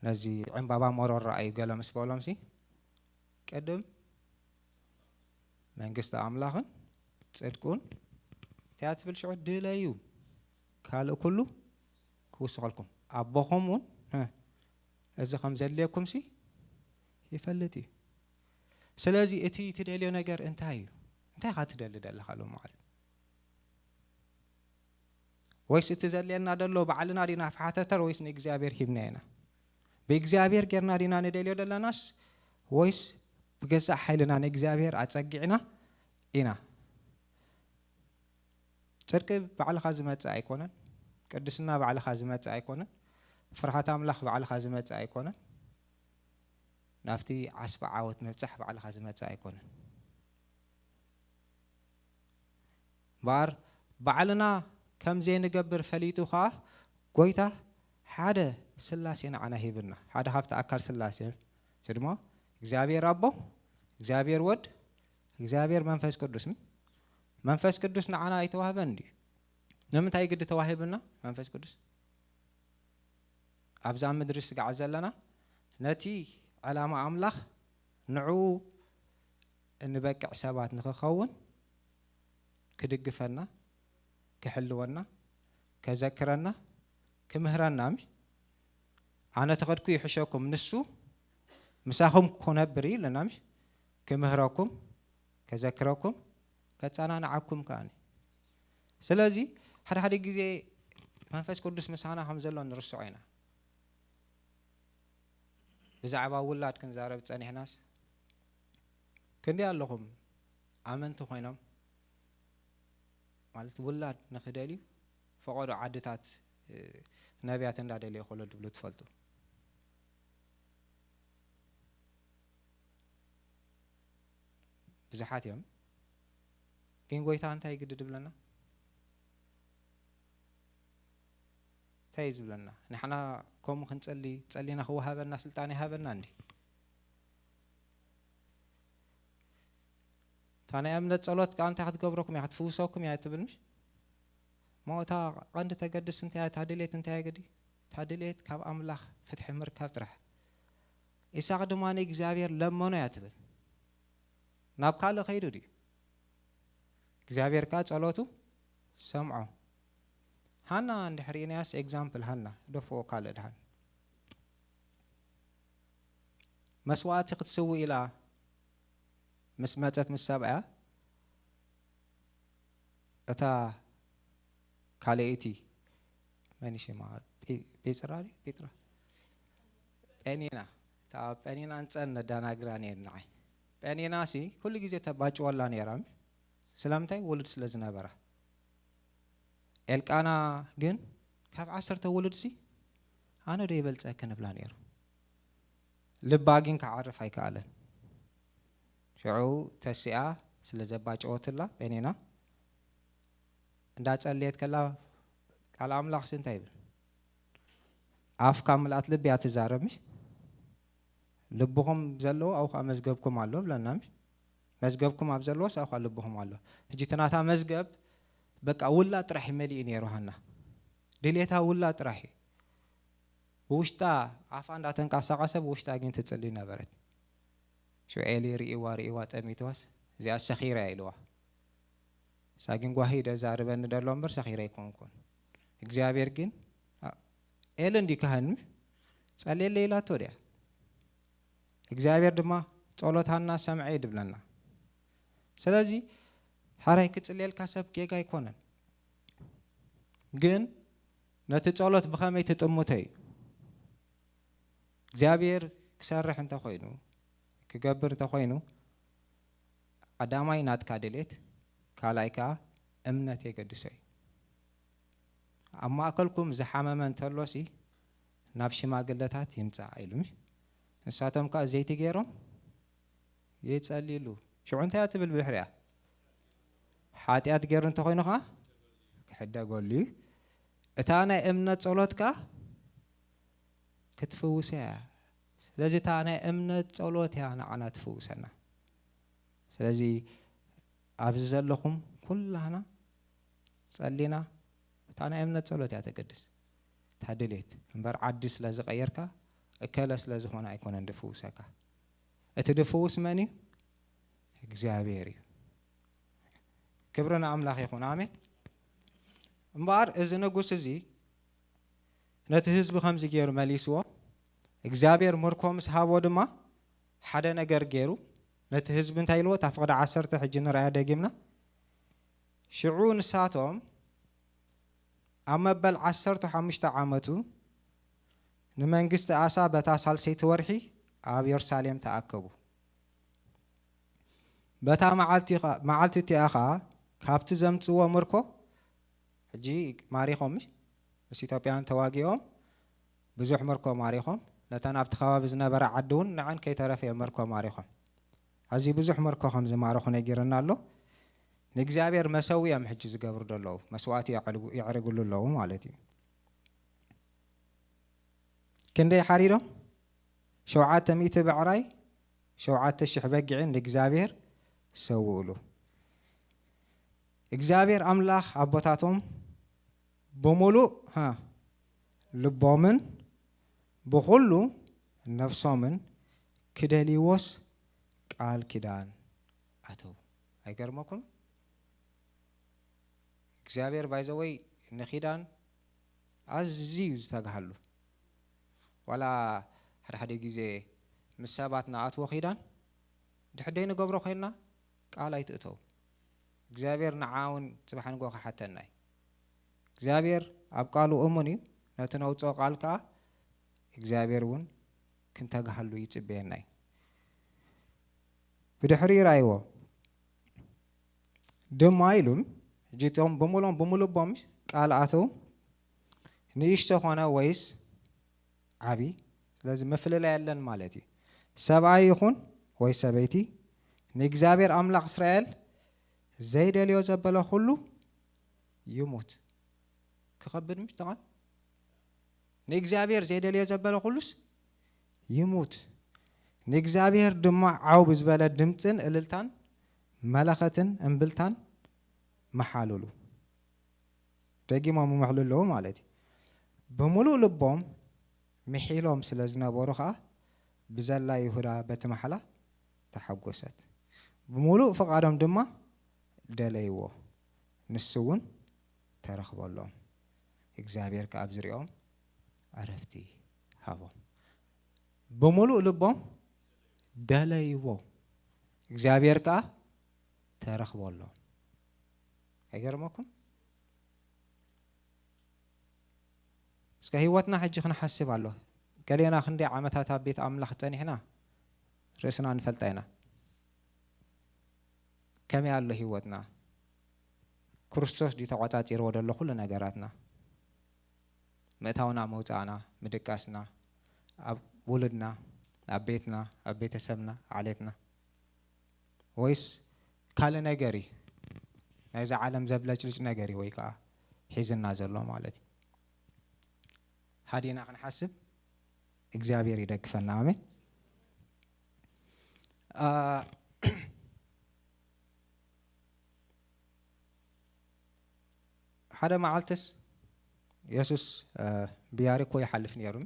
ነዚ ዕምባባ መሮር ረኣዩ ገለ ምስ በሎምሲ፣ ቅድም መንግስቲ ኣምላኽን ጽድቁን እንታይ እያ ትብል ሽዑ? ድለዩ፣ ካልእ ኩሉ ክውስኸልኩም። ኣቦኹም እውን፣ እ፣ እዚ ከም ዘድልየኩምሲ ይፈልጥ እዩ። ስለዚ እቲ ትደልዮ ነገር እንታይ እዩ? እንታይ ኢኻ ትደሊ ዘለኻ ሎሚ መዓልቲ? ወይስ እቲ ዘድልየና ዘሎ ባዕልና ዲና ፍሓተተር ወይስ ንእግዚኣብሔር ሂብና ኢና? ብእግዚኣብሔር ጌርና ዲና ንደልዮ ዘለናስ ወይስ ብገዛእ ሓይልና ንእግዚኣብሔር ኣጸጊዕና ኢና? ጽድቂ ባዕልኻ ዝመጽእ ኣይኮነን። ቅድስና ባዕልኻ ዝመጽእ ኣይኮነን። ፍርሃት ኣምላኽ ባዕልኻ ዝመጽእ ኣይኮነን። ናብቲ ዓስቢ ዓወት ምብጻሕ ባዕልኻ ዝመጽእ ኣይኮነን። እምበኣር ባዕልና ከም ዘይንገብር ፈሊጡ ኸኣ ጎይታ ሓደ ስላሴ ንዓና ሂብና። ሓደ ካብቲ ኣካል ስላሴ፣ እዚ ድማ እግዚኣብሔር ኣቦ፣ እግዚኣብሔር ወድ፣ እግዚኣብሔር መንፈስ ቅዱስ። መንፈስ ቅዱስ ንዓና ኣይተዋህበን ድዩ? ንምንታይ ግዲ ተዋሂብና መንፈስ ቅዱስ? ኣብዛ ምድሪ ስጋዕ ዘለና ነቲ ዕላማ ኣምላኽ ንዕኡ እንበቅዕ ሰባት ንኽኸውን ክድግፈና፣ ክሕልወና፣ ከዘክረና፣ ክምህረና፣ ምሽ? ኣነ ተኸድኩ ይሕሸኩም፣ ንሱ ምሳኹም ክነብር እዩ ኢለና፣ ምሽ? ክምህረኩም፣ ከዘክረኩም፣ ከጸናንዓኩም ከኣኒ። ስለዚ ሓደ ሓደ ግዜ መንፈስ ቅዱስ ምሳና ከም ዘሎ ንርስዖ ኢና። ብዛዕባ ውላድ ክንዛረብ ጸኒሕናስ ክንደይ ኣለኹም ኣመንቲ ኮይኖም፣ ማለት ውላድ ንኽደልዩ ፈቐዶ ዓድታት፣ እ፣ ነቢያት እንዳደለዩ ከሎ ድብሉ ትፈልጡ? ብዙሓት እዮም። ግን ጎይታ እንታይ ግዲ ድብለና? እንታይ እዩ ዝብለና? ንሕና ከምኡ ክንጸሊ፣ ጸሊና ክወሃበና ስልጣን ይሃበና እንዲ? እታ ናይ እምነት ጸሎት ከኣ እንታይ ክትገብረኩም እያ? ክትፍውሰኩም እያ ትብል፣ ምሽ? እሞ እታ ቀንዲ ተገድስ እንታይ እያ? እታ ድሌት እንታይ እያ ግዲ? እታ ድሌት ካብ ኣምላኽ ፍትሒ ምርካብ ጥራሕ። ኢሳቅ ድማ ንእግዚኣብሔር ለመኖ እያ ትብል። ናብ ካልእ ከይዱ ድዩ? እግዚኣብሔር ከኣ ጸሎቱ ሰምዖ። ሃና እንድሕር ኢናያስ ኤግዛምፕል ሃና፣ ደፍኦ ካልእ ድሓን። መስዋእቲ ክትስውእ ኢላ ምስ መጸት ምስ ሰብኣያ፣ እታ ካልኣይቲ መን ሽማ? ጴ-፣ ጴጽራ ድዩ? ጴጥራ? ጴኒና። እታ ጴኒና እንጸን ነዳናግራ ነይር ንዓይ። ጴኒናሲ ኩሉ ግዜ ተባጭወላ ነይራ። ስለምንታይ? ውሉድ ስለ ዝነበራ። ኤልቃና ግን ካብ ዓሰርተ ውሉድሲ ኣነ ዶ ይበልጸኪ ንብላ ነይሩ። ልባ ግን ክዓርፍ ኣይከኣለን። ሽዑ ተሲኣ ስለ ዘባጨወትላ ጴኒና እንዳጸለየት ከላ ቃል ኣምላኽሲ እንታይ ይብል? ኣፍካ ምልኣት ልቢ እያ ትዛረብ፣ ምሽ? ልብኹም ዘለዎ ኣብኡ ኸዓ መዝገብኩም ኣሎ ብለና፣ ምሽ? መዝገብኩም ኣብ ዘለዎስ ኣብኡ ኸዓ ልብኹም ኣሎ። ሕጂ እቲ ናታ መዝገብ በቃ ውላ ጥራሕ እዩ መሊኡ ነይሩ፣ ሃና ድሌታ ውላ ጥራሕ እዩ። ብውሽጣ ኣፋ እንዳተንቀሳቐሰ ብውሽጣ ግን ትጽሊ ነበረት። ሽዑ ኤሊ ርእይዋ ርእይዋ ጠሚትዋስ እዚኣ ሰኺራ እያ ኢልዋ። እሳ ግን ጓሂ ደዛርበኒ ደሎ እምበር ሰኺረ ኣይኮንኩን። እግዚኣብሔር ግን፣ ኣ፣ ኤሊ እንዲ ካህን ጸልየለይ ኢላቶ ድያ? እግዚኣብሔር ድማ ጸሎት ሃና ሰምዐ እዩ ድብለና። ስለዚ ሓራይ ክጽልየልካ ሰብ ጌጋ ኣይኮነን። ግን ነቲ ጸሎት ብኸመይ ትጥምቶ እዩ። እግዚኣብሔር ክሰርሕ እንተኾይኑ፣ ክገብር እንተኾይኑ፣ ቀዳማይ ናትካ ድሌት፣ ካልኣይ ከኣ እምነት የገድሶ እዩ። ኣብ ማእከልኩም ዝሓመመ እንተሎሲ ናብ ሽማግለታት ይምጻእ ኢሉ። ንሳቶም ከኣ ዘይቲ ገይሮም ይጸልይሉ። ሽዑ እንታይ እያ ትብል ብድሕሪኣ? ሓጢኣት ገይሩ እንተኾይኑ ኸዓ ክሕደገሉ እዩ። እታ ናይ እምነት ጸሎት ከኣ ክትፍውሶ እያ። ስለዚ እታ ናይ እምነት ጸሎት እያ ንዓና ትፍውሰና። ስለዚ ኣብዚ ዘለኹም ኩላህና ጸሊና፣ እታ ናይ እምነት ጸሎት እያ ተገድስ። እታ ድሌት እምበር ዓዲ ስለ ዝቐየርካ፣ እከለ ስለ ዝኾነ ኣይኮነን ድፍውሰካ። እቲ ድፍውስ መን እዩ? እግዚኣብሔር እዩ። ክብሪ ንኣምላኽ ይኹን። ኣሜን። እምበኣር እዚ ንጉስ እዚ ነቲ ህዝቢ ከምዚ ገይሩ መሊስዎ። እግዚኣብሔር ምርኮ ምስ ሃቦ ድማ ሓደ ነገር ገይሩ ነቲ ህዝቢ እንታይ ኢልዎ? እታ ፍቕዲ ዓሰርተ ሕጂ ንርኣያ ደጊምና። ሽዑ ንሳቶም ኣብ መበል ዓሰርተ ሓሙሽተ ዓመቱ ንመንግስቲ ኣሳ በታ ሳልሰይቲ ወርሒ ኣብ የሩሳሌም ተኣከቡ። በታ መዓልቲ ኸ-፣ መዓልቲ እቲኣ ኸኣ ካብቲ ዘምጽዎ ምርኮ፣ ሕጂ ማሪኾም፣ ምስ ኢትዮጵያን ተዋጊኦም ብዙሕ ምርኮ ማሪኾም፣ ነተን ኣብቲ ከባቢ ዝነበራ ዓዲ እውን ንዐን ከይተረፈ እዮም ምርኮ ማሪኾም። ኣዝዩ ብዙሕ ምርኮ ከም ዝማረኹ ነጊርና ኣሎ። ንእግዚኣብሔር መሰዊ እዮም ሕጂ ዝገብሩ ዘለዉ፣ መስዋእቲ የዕልጉ-፣ የዕርግሉ ኣለዉ ማለት እዩ። ክንደይ ሓሪዶም? ሸውዓተ ሚእቲ ብዕራይ፣ ሸውዓተ ሽሕ በጊዕን ንእግዚኣብሔር ሰውእሉ። እግዚኣብሔር ኣምላኽ ኣቦታቶም ብምሉእ፣ ሃ፣ ልቦምን ብኹሉ ነፍሶምን ክደልይዎስ ቃል ኪዳን ኣተው። ኣይገርመኩም? እግዚኣብሔር ባይዘወይ ንኪዳን ኣዝዩ ዝተግሃሉ። ዋላ ሓደ ሓደ ግዜ ምስ ሰባት ንኣትዎ ኪዳን ድሕደይ ንገብሮ ኮይንና ቃል ኣይትእተው። እግዚኣብሔር ንዓ እውን ጽባሕ ንግሆ ክሓተና እዩ። እግዚኣብሔር ኣብ ቃሉ እሙን እዩ። ነቲ ነውጽኦ ቃል ከኣ እግዚኣብሔር እውን ክንተግሃሉ ይጽበየና እዩ። ብድሕሪኡ ርኣይዎ ድማ ኢሉም፣ ሕጂ እቶም ብምሎም ብምልቦም ቃል ኣተው፣ ንእሽቶ ኾነ ወይስ ዓቢ፣ ስለዚ ምፍልላይ የለን ማለት እዩ። ሰብኣይ ይኹን ወይ ሰበይቲ ንእግዚኣብሔር ኣምላኽ እስራኤል ዘይደልዮ ዘበለ ኩሉ ይሙት። ክኸብድ ምሽ ተቓል ንእግዚኣብሔር ዘይደልዮ ዘበለ ኩሉስ ይሙት። ንእግዚኣብሔር ድማ ዓው ብዝበለ ድምፅን እልልታን መለኸትን እምብልታን መሓልሉ። ደጊሞም ይምሕሉ ኣለዉ ማለት እዩ። ብምሉእ ልቦም ምሒሎም ስለ ዝነበሩ ኸዓ ብዘላ ይሁዳ በቲ ማሕላ ተሓጎሰት። ብምሉእ ፍቓዶም ድማ ደለይዎ፣ ንሱ እውን ተረኽበሎም። እግዚኣብሔር ከኣ ኣብ ዝሪኦም ዕረፍቲ ሃቦም። ብምሉእ ልቦም ደለይዎ፣ እግዚኣብሔር ከኣ ተረኽበሎም። ኣይገርመኩም? እስከ ህይወትና ሕጂ ክንሓስብ ኣሎ። ገሌና ክንደይ ዓመታት ኣብ ቤት ኣምላኽ ጸኒሕና ርእስና ንፈልጣ ኢና። ከመይ ኣሎ ህይወትና? ክርስቶስ ድዩ ተቖጻጺርዎ ዘሎ ኩሉ ነገራትና? ምእታውና፣ መውጻእና፣ ምድቃስና፣ ኣብ ውሉድና፣ ኣብ ቤትና፣ ኣብ ቤተሰብና፣ ዓሌትና። ወይስ ካልእ ነገር እዩ? ናይዛ ዓለም ዘብለጭልጭ ነገር እዩ ወይ ከዓ ሒዝና ዘሎ ማለት እዩ? ሃዲና ክንሓስብ እግዚኣብሔር ይደግፈና። ኣሜን። አ፣ ሓደ መዓልትስ የሱስ፣ አ፣ ብያሪኮ ይሓልፍ ነይሩ።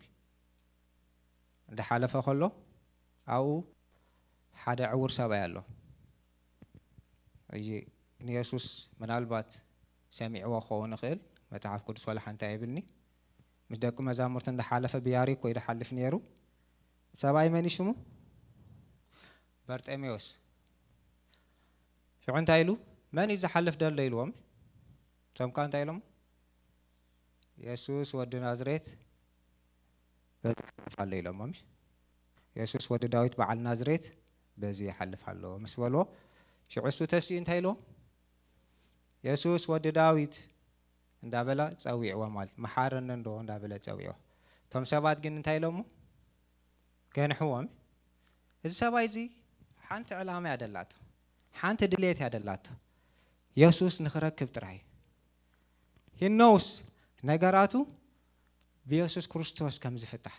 እንዳሓለፈ ከሎ ኣብኡ ሓደ ዕውር ሰብኣይ ኣሎ። እዚ ንየሱስ ምናልባት ሰሚዕዎ ክኸውን ይኽእል፣ መጽሓፍ ቅዱስ ዋላ ሓንቲ ኣይብልኒ። ምስ ደቂ መዛሙርቲ እንዳሓለፈ ብያሪኮ እዩ ዝሓልፍ ነይሩ። ሰብኣይ መን እዩ ሽሙ? በርጤሜዎስ። ሽዑ እንታይ ኢሉ? "መን እዩ ዝሓልፍ ዘሎ?" ኢልዎም። እቶም ከ እንታይ ኢሎም? "የሱስ ወዲ ናዝሬት በዚ ይሓልፍ ኣሎ" ኢሎሞም። "የሱስ ወዲ ዳዊት በዓል ናዝሬት በዚ ይሓልፍ ኣሎ" ምስ በልዎ፣ ሽዑ እሱ ተሲኡ እንታይ ኢልዎም? "የሱስ ወዲ ዳዊት" እንዳበለ ጸዊዕዎ፣ ማለት "መሓረኒ እንዶ" እንዳበለ ጸዊዕዎ። እቶም ሰባት ግን እንታይ ኢሎሞ? ገንሕዎም። እዚ ሰብኣይ እዚ ሓንቲ ዕላማ እያ ደላቶ፣ ሓንቲ ድሌት እያ ደላቶ፣ የሱስ ንኽረክብ ጥራይ። He knows ነገራቱ ብየሱስ ክርስቶስ ከም ዝፍታሕ።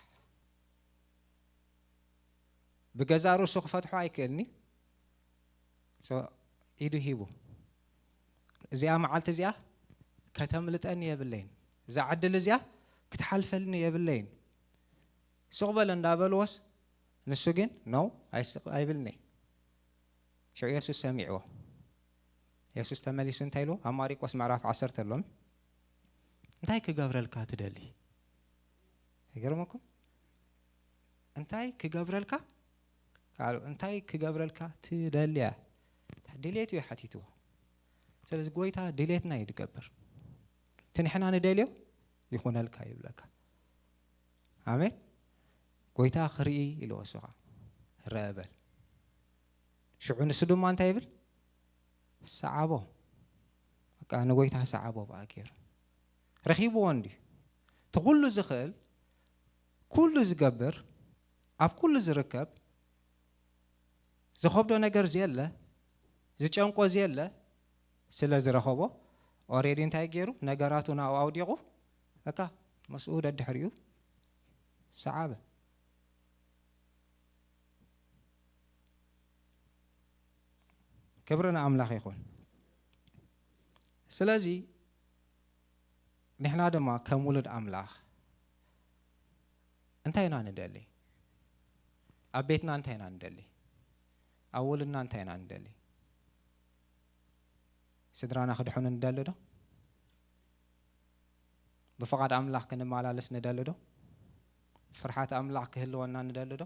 ብገዛእ ርእሱ ክፈትሖ ኣይክእልኒ። So፣ ኢዱ ሂቡ፣ "እዚኣ መዓልቲ እዚኣ ከተምልጠኒ የብለይን፣ እዛ ዕድል እዚኣ ክትሓልፈልኒ የብለይን፣ ስቕ በል" እንዳበልዎስ፣ ንሱ ግን "ኖ፣ ኣይስቕ ኣይብልኒ"። ሽዑ የሱስ ሰሚዕዎ። የሱስ ተመሊሱ እንታይ ኢሉ? ኣብ ማሪቆስ ምዕራፍ ዓሰርተ ኣሎም፣ "እንታይ ክገብረልካ ትደሊ?" ይገርመኩም። "እንታይ ክገብረልካ?" ቃሉ፣ "እንታይ ክገብረልካ ትደልያ?" ድሌቱ እዩ ሓቲትዎ። ስለዚ ጎይታ ድሌትና እዩ ዝገብር። እቲ ንሕና ንደልዮ ይኹነልካ ይብለካ። ኣሜን። ጎይታ ክርኢ ኢልዎ እሱ ኸዓ፣ "ረአ በል።" ሽዑ ንሱ ድማ እንታይ ይብል? ሰዓቦ። በቃ ንጎይታ ሰዓቦ በኣ ገይሩ። ረኺብዎ እንድዩ። እቲ ኩሉ ዝኽእል፣ ኩሉ ዝገብር፣ ኣብ ኩሉ ዝርከብ፣ ዝኸብዶ ነገር ዘየለ፣ ዝጨንቆ ዘየለ፣ ስለ ዝረኸቦ፣ ኦሬዲ እንታይ ገይሩ? ነገራቱ ናብኡ ኣውዲቑ፣ በቃ ምስኡ ደድሕሪኡ ሰዓበ። ክብሪ ንኣምላኽ ይኹን። ስለዚ ንሕና ድማ ከም ውሉድ ኣምላኽ እንታይ ኢና ንደሊ? ኣብ ቤትና እንታይ ኢና ንደሊ? ኣብ ውሉድና እንታይ ኢና ንደሊ? ስድራና ክድሕኑ ንደሊ ዶ? ብፍቓድ ኣምላኽ ክንመላለስ ንደሊ ዶ? ፍርሓት ኣምላኽ ክህልወና ንደሊ ዶ?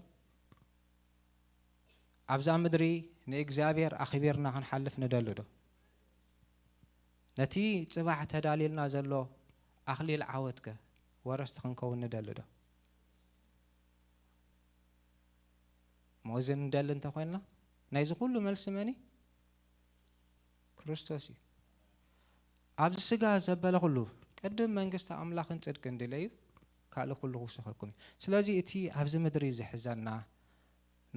ኣብዛ ምድሪ ንእግዚኣብሔር ኣኽቢርና ክንሓልፍ ንደሊ ዶ? ነቲ ጽባሕ ተዳልዩልና ዘሎ ኣኽሊል ዓወትከ ወረስቲ ክንከውን ንደሊ ዶ? እሞ እዚ ንደሊ እንተኾይንና፣ ናይዚ ኩሉ መልሲ መን እዩ? ክርስቶስ እዩ። ኣብዚ ስጋ ዘበለ ኩሉ፣ ቅድም መንግስቲ ኣምላኽን ጽድቅን ድለዩ፣ ካልእ ኩሉ ክውሰኸልኩም እዩ። ስለዚ እቲ ኣብዚ ምድሪ ዝሕዘና፣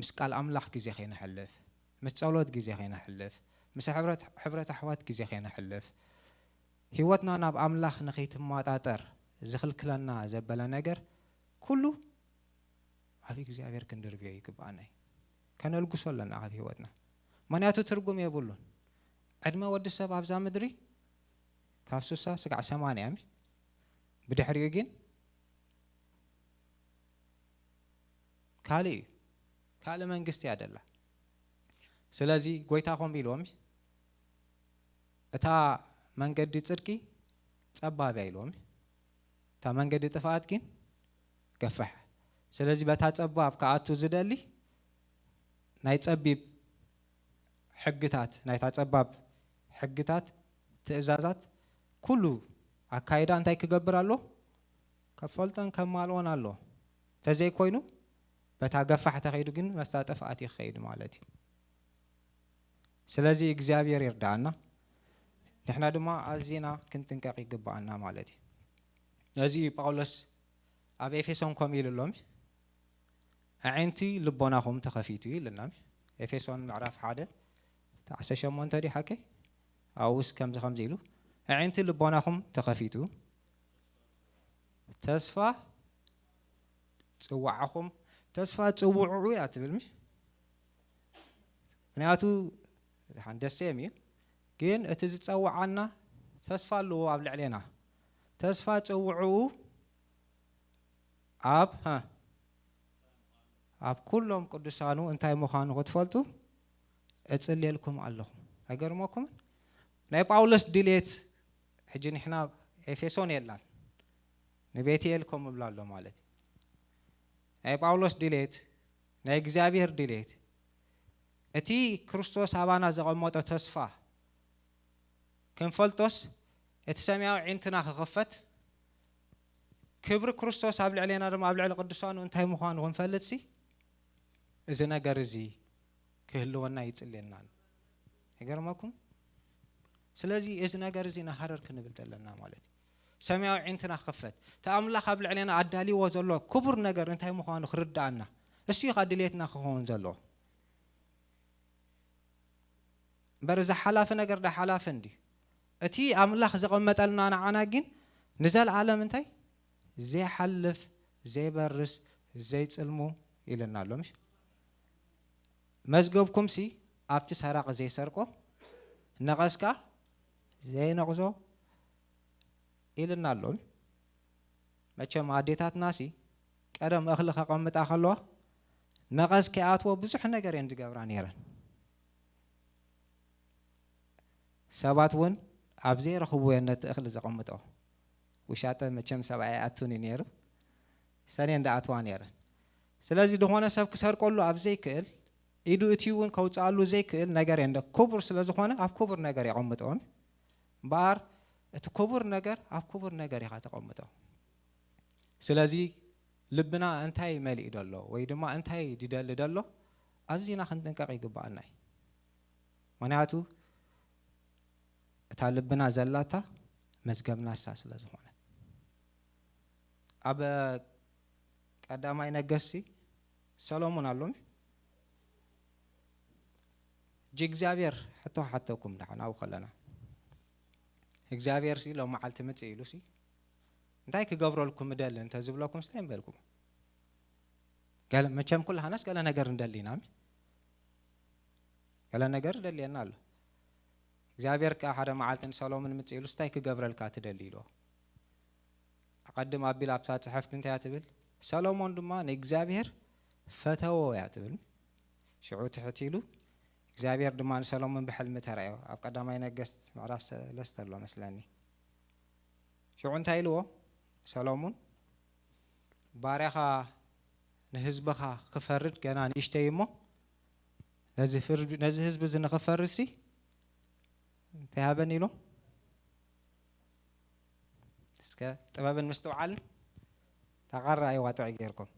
ምስ ቃል ኣምላኽ ግዜ ከይነሕልፍ፣ ምስ ጸሎት ግዜ ከይነሕልፍ፣ ምስ ሕብረት፣ ሕብረት ኣሕዋት ግዜ ከይነሕልፍ፣ ህይወትና ናብ ኣምላኽ ንኸይትመጣጠር ዝኽልክለና ዘበለ ነገር ኩሉ ኣብ እግዚኣብሔር ክንድርብዮ ይግብኣና እዩ። ከነልግሶ ኣለና ኣብ ህይወትና። ምኽንያቱ ትርጉም የብሉን። ዕድመ ወዲ ሰብ ኣብዛ ምድሪ ካብ ስሳ ስጋዕ ሰማንያ እዩ። ብድሕሪኡ ግን ካልእ እዩ። ካልእ መንግስቲ እያ ደላ። ስለዚ ጎይታ ከምኡ ኢልዎም፣ "እታ መንገዲ ጽድቂ ጸባብ እያ" ኢልዎም፣ "እታ መንገዲ ጥፍኣት ግን ገፋሕ። ስለዚ በታ ጸባብ ክኣቱ ዝደሊ ናይ ጸቢብ ሕግታት፣ ናይታ ጸባብ ሕግታት፣ ትእዛዛት፣ ኩሉ ኣካይዳ እንታይ ክገብር ኣሎ? ከፈልጦን ከማልኦን ኣሎ። ተዘይኮይኑ በታ ገፋሕ ተኸይዱ ግን መስታ ጥፍኣት እዩ ክኸይድ ማለት እዩ። ስለዚ እግዚኣብሔር ይርዳኣና። ንሕና ድማ ኣዚና ክንጥንቀቕ ይግባኣና ማለት እዩ። ነዚ እዩ ጳውሎስ ኣብ ኤፌሶን ከምኡ ኢሉ ኣሎም፣ "ኣዒንቲ ልቦናኹም ተኸፊቱ" እዩ ኢሉና። ኤፌሶን ምዕራፍ ሓደ ዓሰርተ ሸሞንተ ድዩ ሓቀይ? ኣብኡስ ከምዚ ከምዚ ኢሉ፣ ኣዒንቲ ልቦናኹም ተኸፊቱ፣ ተስፋ ጽዋዓኹም፣ ተስፋ ጽውዕዑ እያ ትብል፣ ምሽ? ምክንያቱ ደስ የም እዩ፣ ግን እቲ ዝጸውዓና ተስፋ ኣለዎ ኣብ ልዕሌና። ተስፋ ጽውዕኡ ኣብ፣ ሃ፣ ኣብ ኩሎም ቅዱሳኑ እንታይ ምዃኑ ክትፈልጡ እጽልየልኩም ኣለኹ። ኣይገርመኩምን? ናይ ጳውሎስ ድሌት፣ ሕጂ ንሕና ኤፌሶን የላን፣ ንቤትኤል ከም እብላ ኣሎ ማለት እዩ። ናይ ጳውሎስ ድሌት፣ ናይ እግዚኣብሔር ድሌት፣ እቲ ክርስቶስ ኣባና ዘቐመጦ ተስፋ ክንፈልጦስ፣ እቲ ሰማያዊ ዒንትና ክኽፈት፣ ክብሪ ክርስቶስ ኣብ ልዕሌና ድማ ኣብ ልዕሊ ቅዱሳኑ እንታይ ምዃኑ ክንፈልጥሲ፣ እዚ ነገር እዚ ክህልወና ይጽልየና ኣሎ። ይገርመኩም? ስለዚ እዚ ነገር እዚ ንሃረር ክንብል ዘለና ማለት እዩ። ሰማያዊ ዒንትና ክኽፈት፣ እቲ ኣምላኽ ኣብ ልዕሌና ኣዳልይዎ ዘሎ ክቡር ነገር እንታይ ምዃኑ ክርድኣና፣ እሱ እዩ ኸኣ ድሌትና ክኸውን ዘለዎ። እምበር እዚ ሓላፊ ነገር ዳ ሓላፊ እንድዩ። እቲ ኣምላኽ ዘቐመጠልና ንዓና ግን ንዘለኣለም እንታይ? ዘይሓልፍ፣ ዘይበርስ፣ ዘይጽልሙ ኢልና ኣሎ፣ ምሽ? መዝገብኩምሲ ኣብቲ ሰራቒ ዘይሰርቆ፣ ነቐዝካ ዘይነቕዞ ኢልና ኣሎ። መቸም ኣዴታትናሲ ቀደም እኽሊ ከቐምጣ ከለዋ ነቐዝ ከይኣትዎ ብዙሕ ነገር እየን ዝገብራ ነይረን። ሰባት እውን ኣብ ዘይረኽብዎ እየን ነቲ እኽሊ ዘቐምጠኦ። ውሻጠ መቸም ሰብኣይ ኣይኣቱን እዩ ነይሩ፣ ሰን እየን ዝኣትዋ ነይረን። ስለዚ ዝኾነ ሰብ ክሰርቀሉ ኣብ ዘይክእል፣ ኢዱ እቲ እውን ከውፅኣሉ ዘይክእል ነገር እየን ደ-፣ ክቡር ስለ ዝኾነ ኣብ ክቡር ነገር የቐምጠኦን። እምበኣር እቲ ክቡር ነገር ኣብ ክቡር ነገር ኢኻ ተቐምጦ። ስለዚ ልብና እንታይ መሊኡ ደሎ ወይ ድማ እንታይ ድደሊ ደሎ ኣዝና ክንጥንቀቕ ይግባኣና እዩ። ምኽንያቱ እታ ልብና ዘላታ መዝገብና እሳ ስለ ዝኾነት። ኣብ ቀዳማይ ነገስቲ ሰሎሞን ኣሎሚ እጂ እግዚኣብሔር ሕቶ ሓተኩም ደሓን ኣብኡ ከለና እግዚኣብሔር ሲ ሎም መዓልቲ ምጽእ ኢሉ ሲ እንታይ ክገብረልኩም እደሊ እንተ ዝብለኩም ስታይ ምበልኩም? ገለ መቸም ኩላህናስ ገለ ነገር እንደሊና እሚ? ገለ ነገር ደልየና ኣሎ። እግዚኣብሔር ከኣ ሓደ መዓልቲ ንሰሎሞን ምጽእ ኢሉ ስታይ ክገብረልካ ትደሊ ኢልዎ። ኣቐድም ኣቢል ኣብታ ጽሕፍቲ እንታይ እያ ትብል? ሰሎሞን ድማ ንእግዚኣብሔር ፈተዎ እያ ትብል። ሽዑ ትሕት ኢሉ እግዚኣብሔር ድማ ንሰሎሞን ብሕልሚ ተራእዮ። ኣብ ቀዳማይ ነገስት ምዕራፍ ሰለስተ ኣሎ መስለኒ። ሽዑ እንታይ ኢልዎ? ሰሎሞን ባርያኻ ንህዝብኻ ክፈርድ ገና ንእሽተይ እሞ ነዚ ፍርድ-፣ ነዚ ህዝቢ እዚ ንኽፈርድ ሲ እንታይ ሃበኒ ኢሉ? እስከ ጥበብን ምስትውዓልን ተቓራ ኣይዋጥዕ ጌርኩም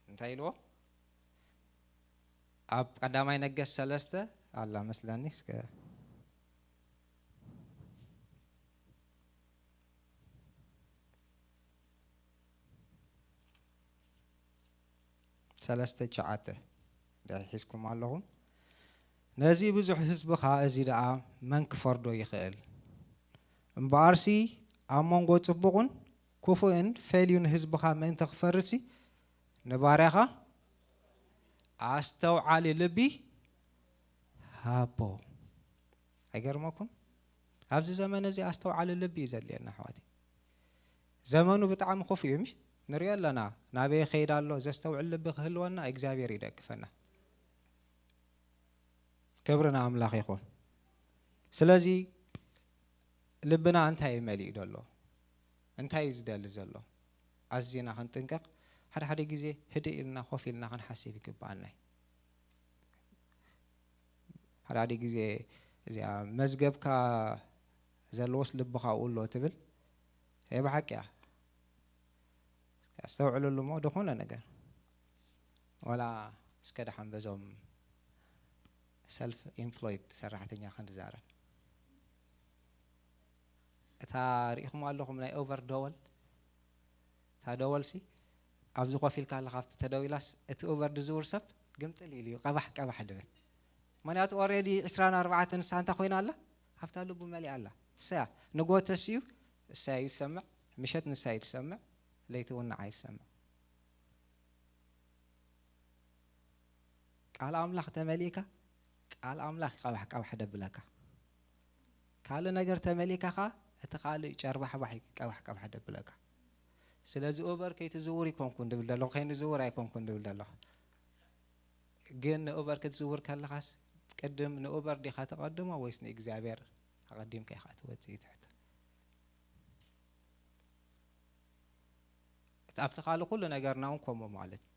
እንታይ ኢልዎ? ኣብ ቀዳማይ ነገስት ሰለስተ ኣላ መስለኒ። እስከ ሰለስተ ትሽዓተ ሒዝኩም ኣለኹም። ነዚ ብዙሕ ህዝቢ ኸኣ እዚ ደኣ መን ክፈርዶ ይኽእል? እምበኣርሲ ኣብ መንጎ ጽቡቕን ክፉእን ፈልዩ ንህዝብኻ ምእንቲ ክፈርድሲ ንባርያኻ ኣስተውዓሊ ልቢ ሃቦ። ኣይገርመኩም? ኣብዚ ዘመን እዚ ኣስተውዓሊ ልቢ እዩ ዘድልየና ኣሕዋተይ። ዘመኑ ብጣዕሚ ክፉእ እዩ ምሽ? ንሪኦ ኣለና ናበይ ይኸይድ ኣሎ። ዘስተውዕል ልቢ ክህልወና እግዚኣብሔር ይደግፈና። ክብሪ ንኣምላኽ ይኹን። ስለዚ ልብና እንታይ እዩ መሊኡ ዘሎ? እንታይ እዩ ዝደሊ ዘሎ? ኣዚና ክንጥንቀቕ ሓደ ሓደ ግዜ ህድእ ኢልና ኮፍ ኢልና ክንሓስብ ይግብኣና እዩ። ሓደ ሓደ ግዜ እዚኣ መዝገብካ ዘለዎስ ልብኻ ኣብኡ ኣሎ ትብል። ናይ ብሓቂ እያ። ኣስተውዕለሉ እሞ ዝኾነ ነገር ዋላ እስከ ደሓን በዞም ሰልፍ ኢምፕሎይድ ሰራሕተኛ ክንዛረብ እታ ርኢኹም ኣለኹም ናይ ኦቨር ደወል እታ ደወልሲ ኣብዚ ኮፍ ኢልካ ኣለኻ ኣብቲ ተደዊላስ እቲ ኡበር ዝዝውር ሰብ ግምጥል ኢሉ እዩ ቀባሕ ቀባሕ ድብል። ምክንያቱ ኦሬዲ ዕስራን ኣርባዕተን ንሳ እንታይ ኮይና ኣላ? ኣብታ ልቡ መሊኣ ኣላ። ንሳያ ንጎ ተስዩ እሳያ እዩ ዝሰምዕ፣ ምሸት ንሳ እዩ ዝሰምዕ፣ ለይቲ እውን ንዓ እዩ ዝሰምዕ። ቃል ኣምላኽ ተመሊእካ ቃል ኣምላኽ እዩ ቀባሕ ቀባሕ ደብለካ። ካልእ ነገር ተመሊእካ ኸዓ እቲ ካልእ ጨርባሕባሕ እዩ ቀባሕ ቀባሕ ደብለካ። ስለዚ ኡበር ከይትዝውር ይኮንኩን ድብል ዘለኹ፣ ከይንዝውር ኣይኮንኩን ድብል ዘለኹ። ግን ንኡበር ክትዝውር ከለኻስ ቅድም ንኡበር ዲኻ ተቐድሞ ወይስ ንእግዚኣብሔር ኣቐዲምካ ኢኻ ትወጽእ እዩ ትሕቶ። ኣብቲ ካልእ ኩሉ ነገርና እውን ከምኡ ማለት እዩ።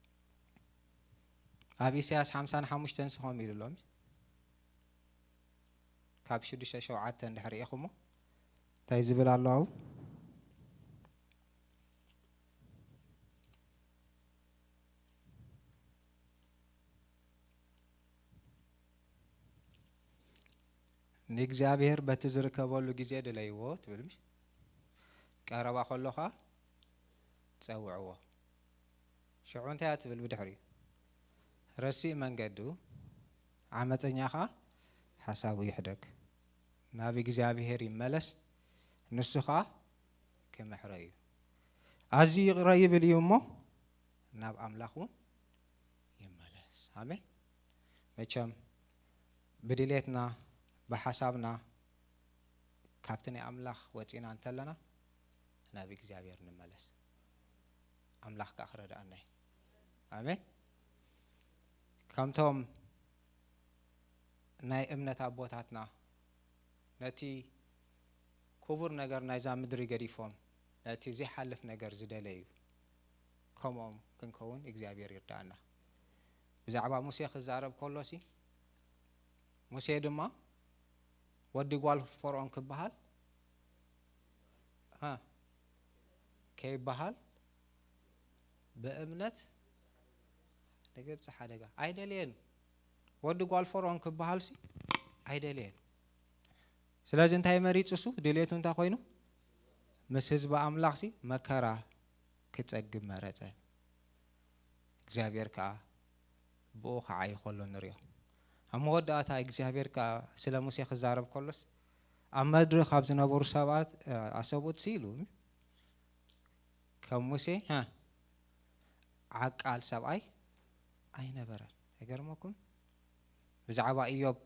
ኣብ ኢሳያስ ሓምሳን ሓሙሽተን ስኾም ኢሉ ኣሎ። ካብ ሽዱሽተ ሸውዓተ እንድሕር ኢኹሞ እንታይ ዝብል ኣሎ ኣብኡ? ንእግዚኣብሔር በቲ ዝርከበሉ ግዜ ድለይዎ ትብል፣ ምሽ? ቀረባ ከሎ ኸኣ ጸውዕዎ። ሽዑ እንታይ እያ ትብል ብድሕሪኡ? ረሲእ መንገዱ፣ ዓመጸኛ ኸኣ ሓሳቡ ይሕደግ። ናብ እግዚኣብሔር ይመለስ፣ ንሱ ኸኣ ክምሕሮ እዩ። ኣዝዩ ይቕረ ይብል እዩ እሞ፣ ናብ ኣምላኽ እውን ይመለስ። ኣሜን። መቸም ብድሌትና፣ ብሓሳብና፣ ካብቲ ናይ ኣምላኽ ወጺና እንተለና፣ ናብ እግዚኣብሔር ንመለስ። ኣምላኽ ከኣ ክረድኣና እዩ። ኣሜን። ከምቶም ናይ እምነት ኣቦታትና ነቲ ክቡር ነገር ናይዛ ምድሪ ገዲፎም ነቲ ዘይሓልፍ ነገር ዝደለዩ ከምኦም ክንከውን እግዚኣብሔር ይርድኣና። ብዛዕባ ሙሴ ክዛረብ ከሎሲ፣ ሙሴ ድማ ወዲ ጓል ፈርዖን ክበሃል፣ እ፣ ከይበሃል ብእምነት ንግብጺ ሓደጋ ኣይደለየን። ወዲ ጓል ፈርዖን ክበሃልሲ ኣይደለየን። ስለዚ እንታይ መሪጹ እሱ? ድሌቱ እንታይ ኮይኑ? ምስ ህዝቢ ኣምላኽሲ መከራ ክጸግብ መረጸ። እግዚኣብሔር ከኣ ብኡ ክዓዪ ከሎ ንሪኦ። ኣብ መወዳእታ እግዚኣብሔር ከኣ ስለ ሙሴ ክዛረብ ከሎስ፣ ኣብ መድረኽ ካብ ዝነበሩ ሰባት፣ እ፣ ኣሰብኡትሲ ኢሉ፣ ከም ሙሴ፣ ሀ፣ ዓቃል ሰብኣይ ኣይነበረን። ይገርመኩም፣ ብዛዕባ ኢዮብ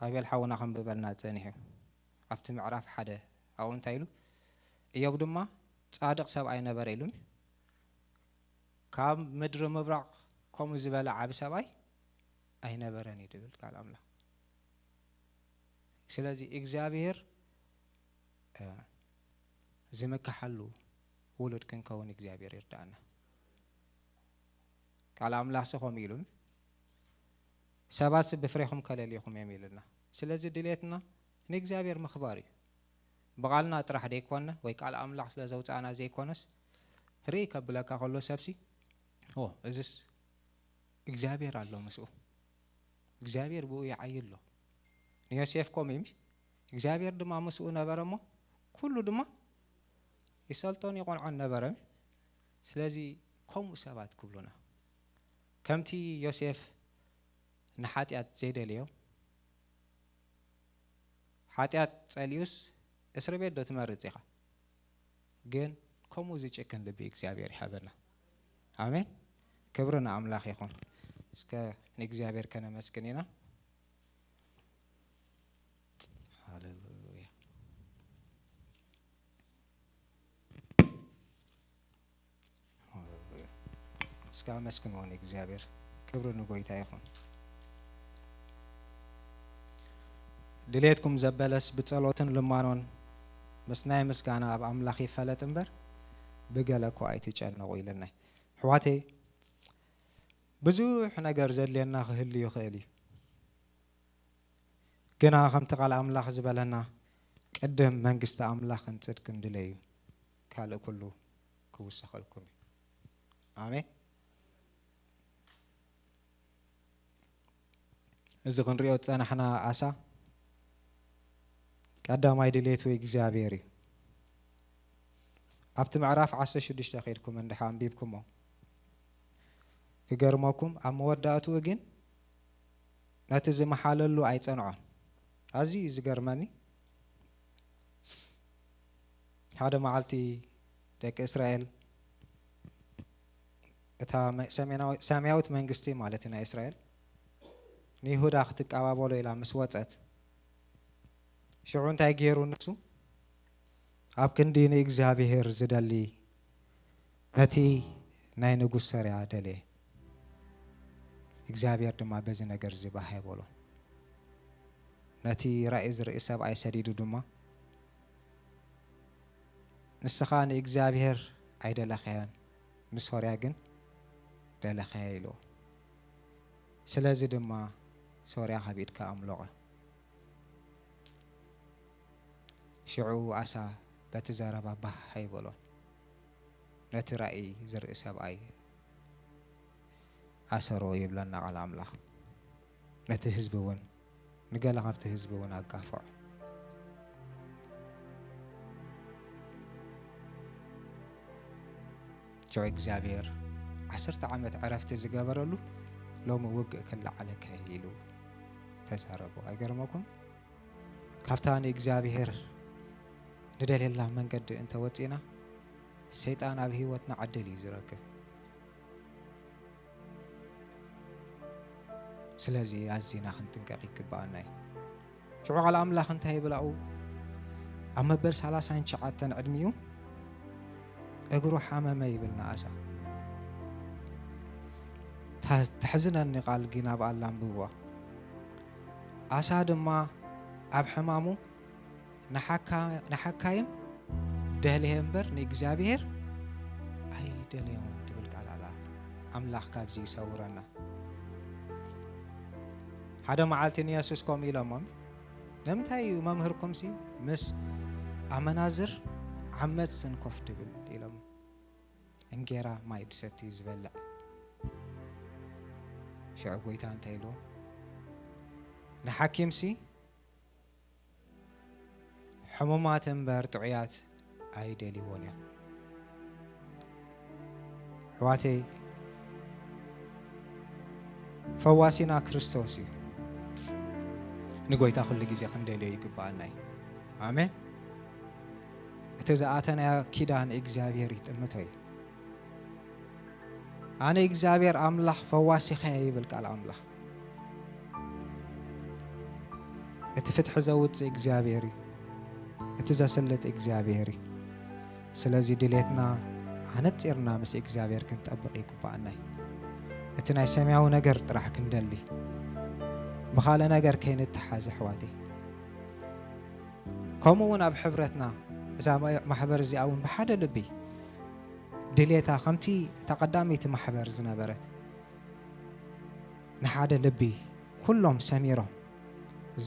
ኣቤል ሓውና ከንብበልና ጸኒሑ፣ ኣብቲ ምዕራፍ ሓደ ኣብኡ እንታይ ኢሉ? ኢዮብ ድማ ጻድቕ ሰብኣይ ነበረ ኢሉ። ካብ ምድሪ ምብራቕ ከምኡ ዝበለ ዓቢ ሰብኣይ ኣይነበረን እዩ ድብል ቃል ኣምላኽ። ስለዚ እግዚኣብሔር፣ እ፣ ዝምክሓሉ ውሉድ ክንከውን እግዚኣብሔር ይርድኣና። ቃል ኣምላኽሲ ከምኡ ኢሉን፣ "ሰባትሲ ብፍሬኹም ከለልዩኹም እዮም" ኢሉና። ስለዚ ድሌትና ንእግዚኣብሔር ምኽባር እዩ። ብቓልና ጥራሕ ዘይኮነ ወይ ቃል ኣምላኽ ስለ ዘውጻእና ዘይኮነስ፣ ርእይ ከብለካ ከሎ ሰብሲ፣ "ኦ፣ እዝስ እግዚኣብሔር ኣሎ ምስኡ። እግዚኣብሔር ብኡ ይዓዪ ኣሎ።" ንዮሴፍ ከምኡ እዩ፣ ምሽ? እግዚኣብሔር ድማ ምስኡ ነበረ እሞ፣ ኩሉ ድማ ይሰልጦን ይቖንዖን ነበረ። ስለዚ ከምኡ ሰባት ክብሉና፣ ከምቲ ዮሴፍ ንሓጢኣት ዘይደለዮ፣ ሓጢኣት ጸሊኡስ እስሪ ቤት ዶ ትመርጽ ኢኻ? ግን ከምኡ ዝጭክን ልቢ እግዚኣብሔር ይሃበና። ኣሜን። ክብሪ ንኣምላኽ ይኹን። እስከ ንእግዚኣብሔር ከነመስግን ኢና። ሃሌሉያ። ሃሌሉያ። እስከ ኣመስግንዎ ንእግዚኣብሔር። ክብሪ ንጎይታ ይኹን። ድሌትኩም ዘበለስ ብጸሎትን ልማኖን ምስ ናይ ምስጋና ኣብ ኣምላኽ ይፈለጥ እምበር፣ ብገለ እኮ ኣይትጨነቑ ኢለናይ። ኣሕዋተይ፣ ብዙሕ ነገር ዘድልየና ክህሉ ይኽእል እዩ። ግና ከምቲ ቃል ኣምላኽ ዝበለና፣ ቅድም መንግስቲ ኣምላኽን ጽድቅን ድለዩ፣ ካልእ ኩሉ ክውሰኸልኩም እዩ። ኣሜን። እዚ ክንሪኦ ዝጸናሕና ኣሳ፣ ቀዳማይ ድሌቱ እግዚኣብሔር እዩ። ኣብቲ ምዕራፍ ዓሰርተ ሽዱሽተ ኸይድኩም እንድሕር ኣንቢብኩሞ፣ ክገርመኩም፣ ኣብ መወዳእትኡ ግን ነቲ ዝመሓለሉ ኣይጸንዖን። ኣዝዩ እዩ ዝገርመኒ። ሓደ መዓልቲ ደቂ እስራኤል፣ እታ መ-፣ ሰሜናዊ-፣ ሰማያዊት መንግስቲ ማለት ናይ እስራኤል ንይሁዳ ክትቀባበሎ ኢላ ምስ ወጸት፣ ሽዑ እንታይ ገይሩ ንሱ? ኣብ ክንዲ ንእግዚኣብሔር ዝደሊ፣ ነቲ ናይ ንጉስ ሶርያ ደለየ። እግዚኣብሔር ድማ በዚ ነገር እዚ ባህ ኣይበሎን። ነቲ ራእይ ዝርኢ ሰብኣይ ሰዲዱ ድማ፣ "ንስኻ ንእግዚኣብሔር ኣይደለኻዮን፣ ንሶርያ ግን ደለኻዮ" ኢልዎ። ስለዚ ድማ ሶርያ ካብ ኢድካ ኣምለቐ። ሽዑ ኣሳ በቲ ዘረባ ባህ ኣይበሎን። ነቲ ራእይ ዝርኢ ሰብኣይ ኣሰሮ ይብለና ቃል ኣምላኽ። ነቲ ህዝቢ እውን፣ ንገለ ካብቲ ህዝቢ እውን ኣጋፍዖ። ሽዑ እግዚኣብሔር ዓሰርተ ዓመት ዕረፍቲ ዝገበረሉ፣ "ሎሚ ውግእ ክለዓለካ እዩ" ኢሉ ተዛረቦ። ኣይገርመኩም? ካብታ ንእግዚኣብሔር ንደልየላ መንገዲ እንተወጺእና፣ ሰይጣን ኣብ ህይወትና ዕድል እዩ ዝረክብ። ስለዚ ኣዚና ክንጥንቀቕ ይግብኣና እዩ። ሽዑ ቃል ኣምላኽ እንታይ ይብል ኣብኡ? ኣብ መበል ሰላሳን ትሽዓተን ዕድሚኡ እግሩ ሓመመ ይብል ንኣሳ። ታ-፣ ተሕዝነኒ ቃል ግን ኣብኣ ኣላ ኣንብብዋ። ኣሳ ድማ ኣብ ሕማሙ ንሓካ-፣ ንሓካይም ደልየ እምበር ንእግዚኣብሔር ኣይደለዮን ትብል ቃል ኣላ። ኣምላኽ ካብዚ ይሰውረና። ሓደ መዓልቲ ንየሱስ ከምኡ ኢሎሞም፣ "ንምንታይ እዩ መምህርኩምሲ ምስ ኣመናዝር ዓመጽን ኮፍ ድብል?" ኢሎም። "እንጌራ ማይ ድሰቲ ዝበልዕ?" ሽዑ ጎይታ እንታይ ኢልዎ? "ንሓኪምሲ ሕሙማት እምበር ጥዑያት ኣይደልይዎን እዮም." ኣሕዋተይ፣ ፈዋሲና ክርስቶስ እዩ። ንጎይታ ኩሉ ግዜ ክንደልዮ ይግብኣና እዩ። ኣሜን። እቲ ዝኣተናዮ ኪዳን እግዚኣብሔር ይጥምቶ እዩ። "ኣነ እግዚኣብሔር ኣምላኽ ፈዋሲኻ እየ" ይብል ቃል ኣምላኽ። እቲ ፍትሒ ዘውጽእ እግዚኣብሔር እዩ። እቲ ዘስልጥ እግዚኣብሔር እዩ። ስለዚ ድሌትና ኣነጺርና ምስ እግዚኣብሔር ክንጠብቕ ይግብኣና እዩ። እቲ ናይ ሰማያዊ ነገር ጥራሕ ክንደሊ፣ ብኻልእ ነገር ከይንተሓዝ ኣሕዋተይ። ከምኡ እውን ኣብ ሕብረትና፣ እዛ ማ-፣ ማሕበር እዚኣ እውን ብሓደ ልቢ ድሌታ ከምቲ እታ ቀዳመይቲ ማሕበር ዝነበረት ንሓደ ልቢ ኩሎም ሰሚሮም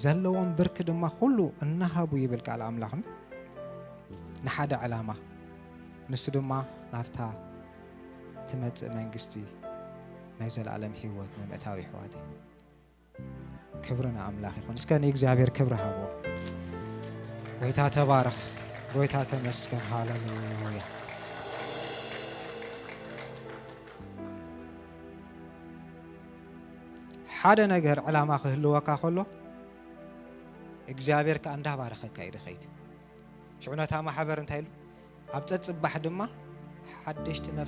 ዘለዎም ብርኪ ድማ ኩሉ እናሃቡ ይብል ቃል ኣምላኽን ንሓደ ዕላማ፣ ንሱ ድማ ናብታ ትመጽእ መንግስቲ ናይ ዘለኣለም ህይወት ንምእታው ይሕዋተይ። ክብሪ ንኣምላኽ ይኹን። እስከ ንእግዚኣብሔር ክብሪ ሃቦ። ጎይታ ተባረኽ። ጎይታ ተመስገን። ሃሌሉያ። ሓደ ነገር ዕላማ ክህልወካ ከሎ እግዚኣብሔር ከኣ እንዳባረኸካ እዩ ድኸይድ። ሽዑ ነታ ማሕበር እንታይ ኢሉ? ኣብ ጸጽባሕ ድማ ሓደሽቲ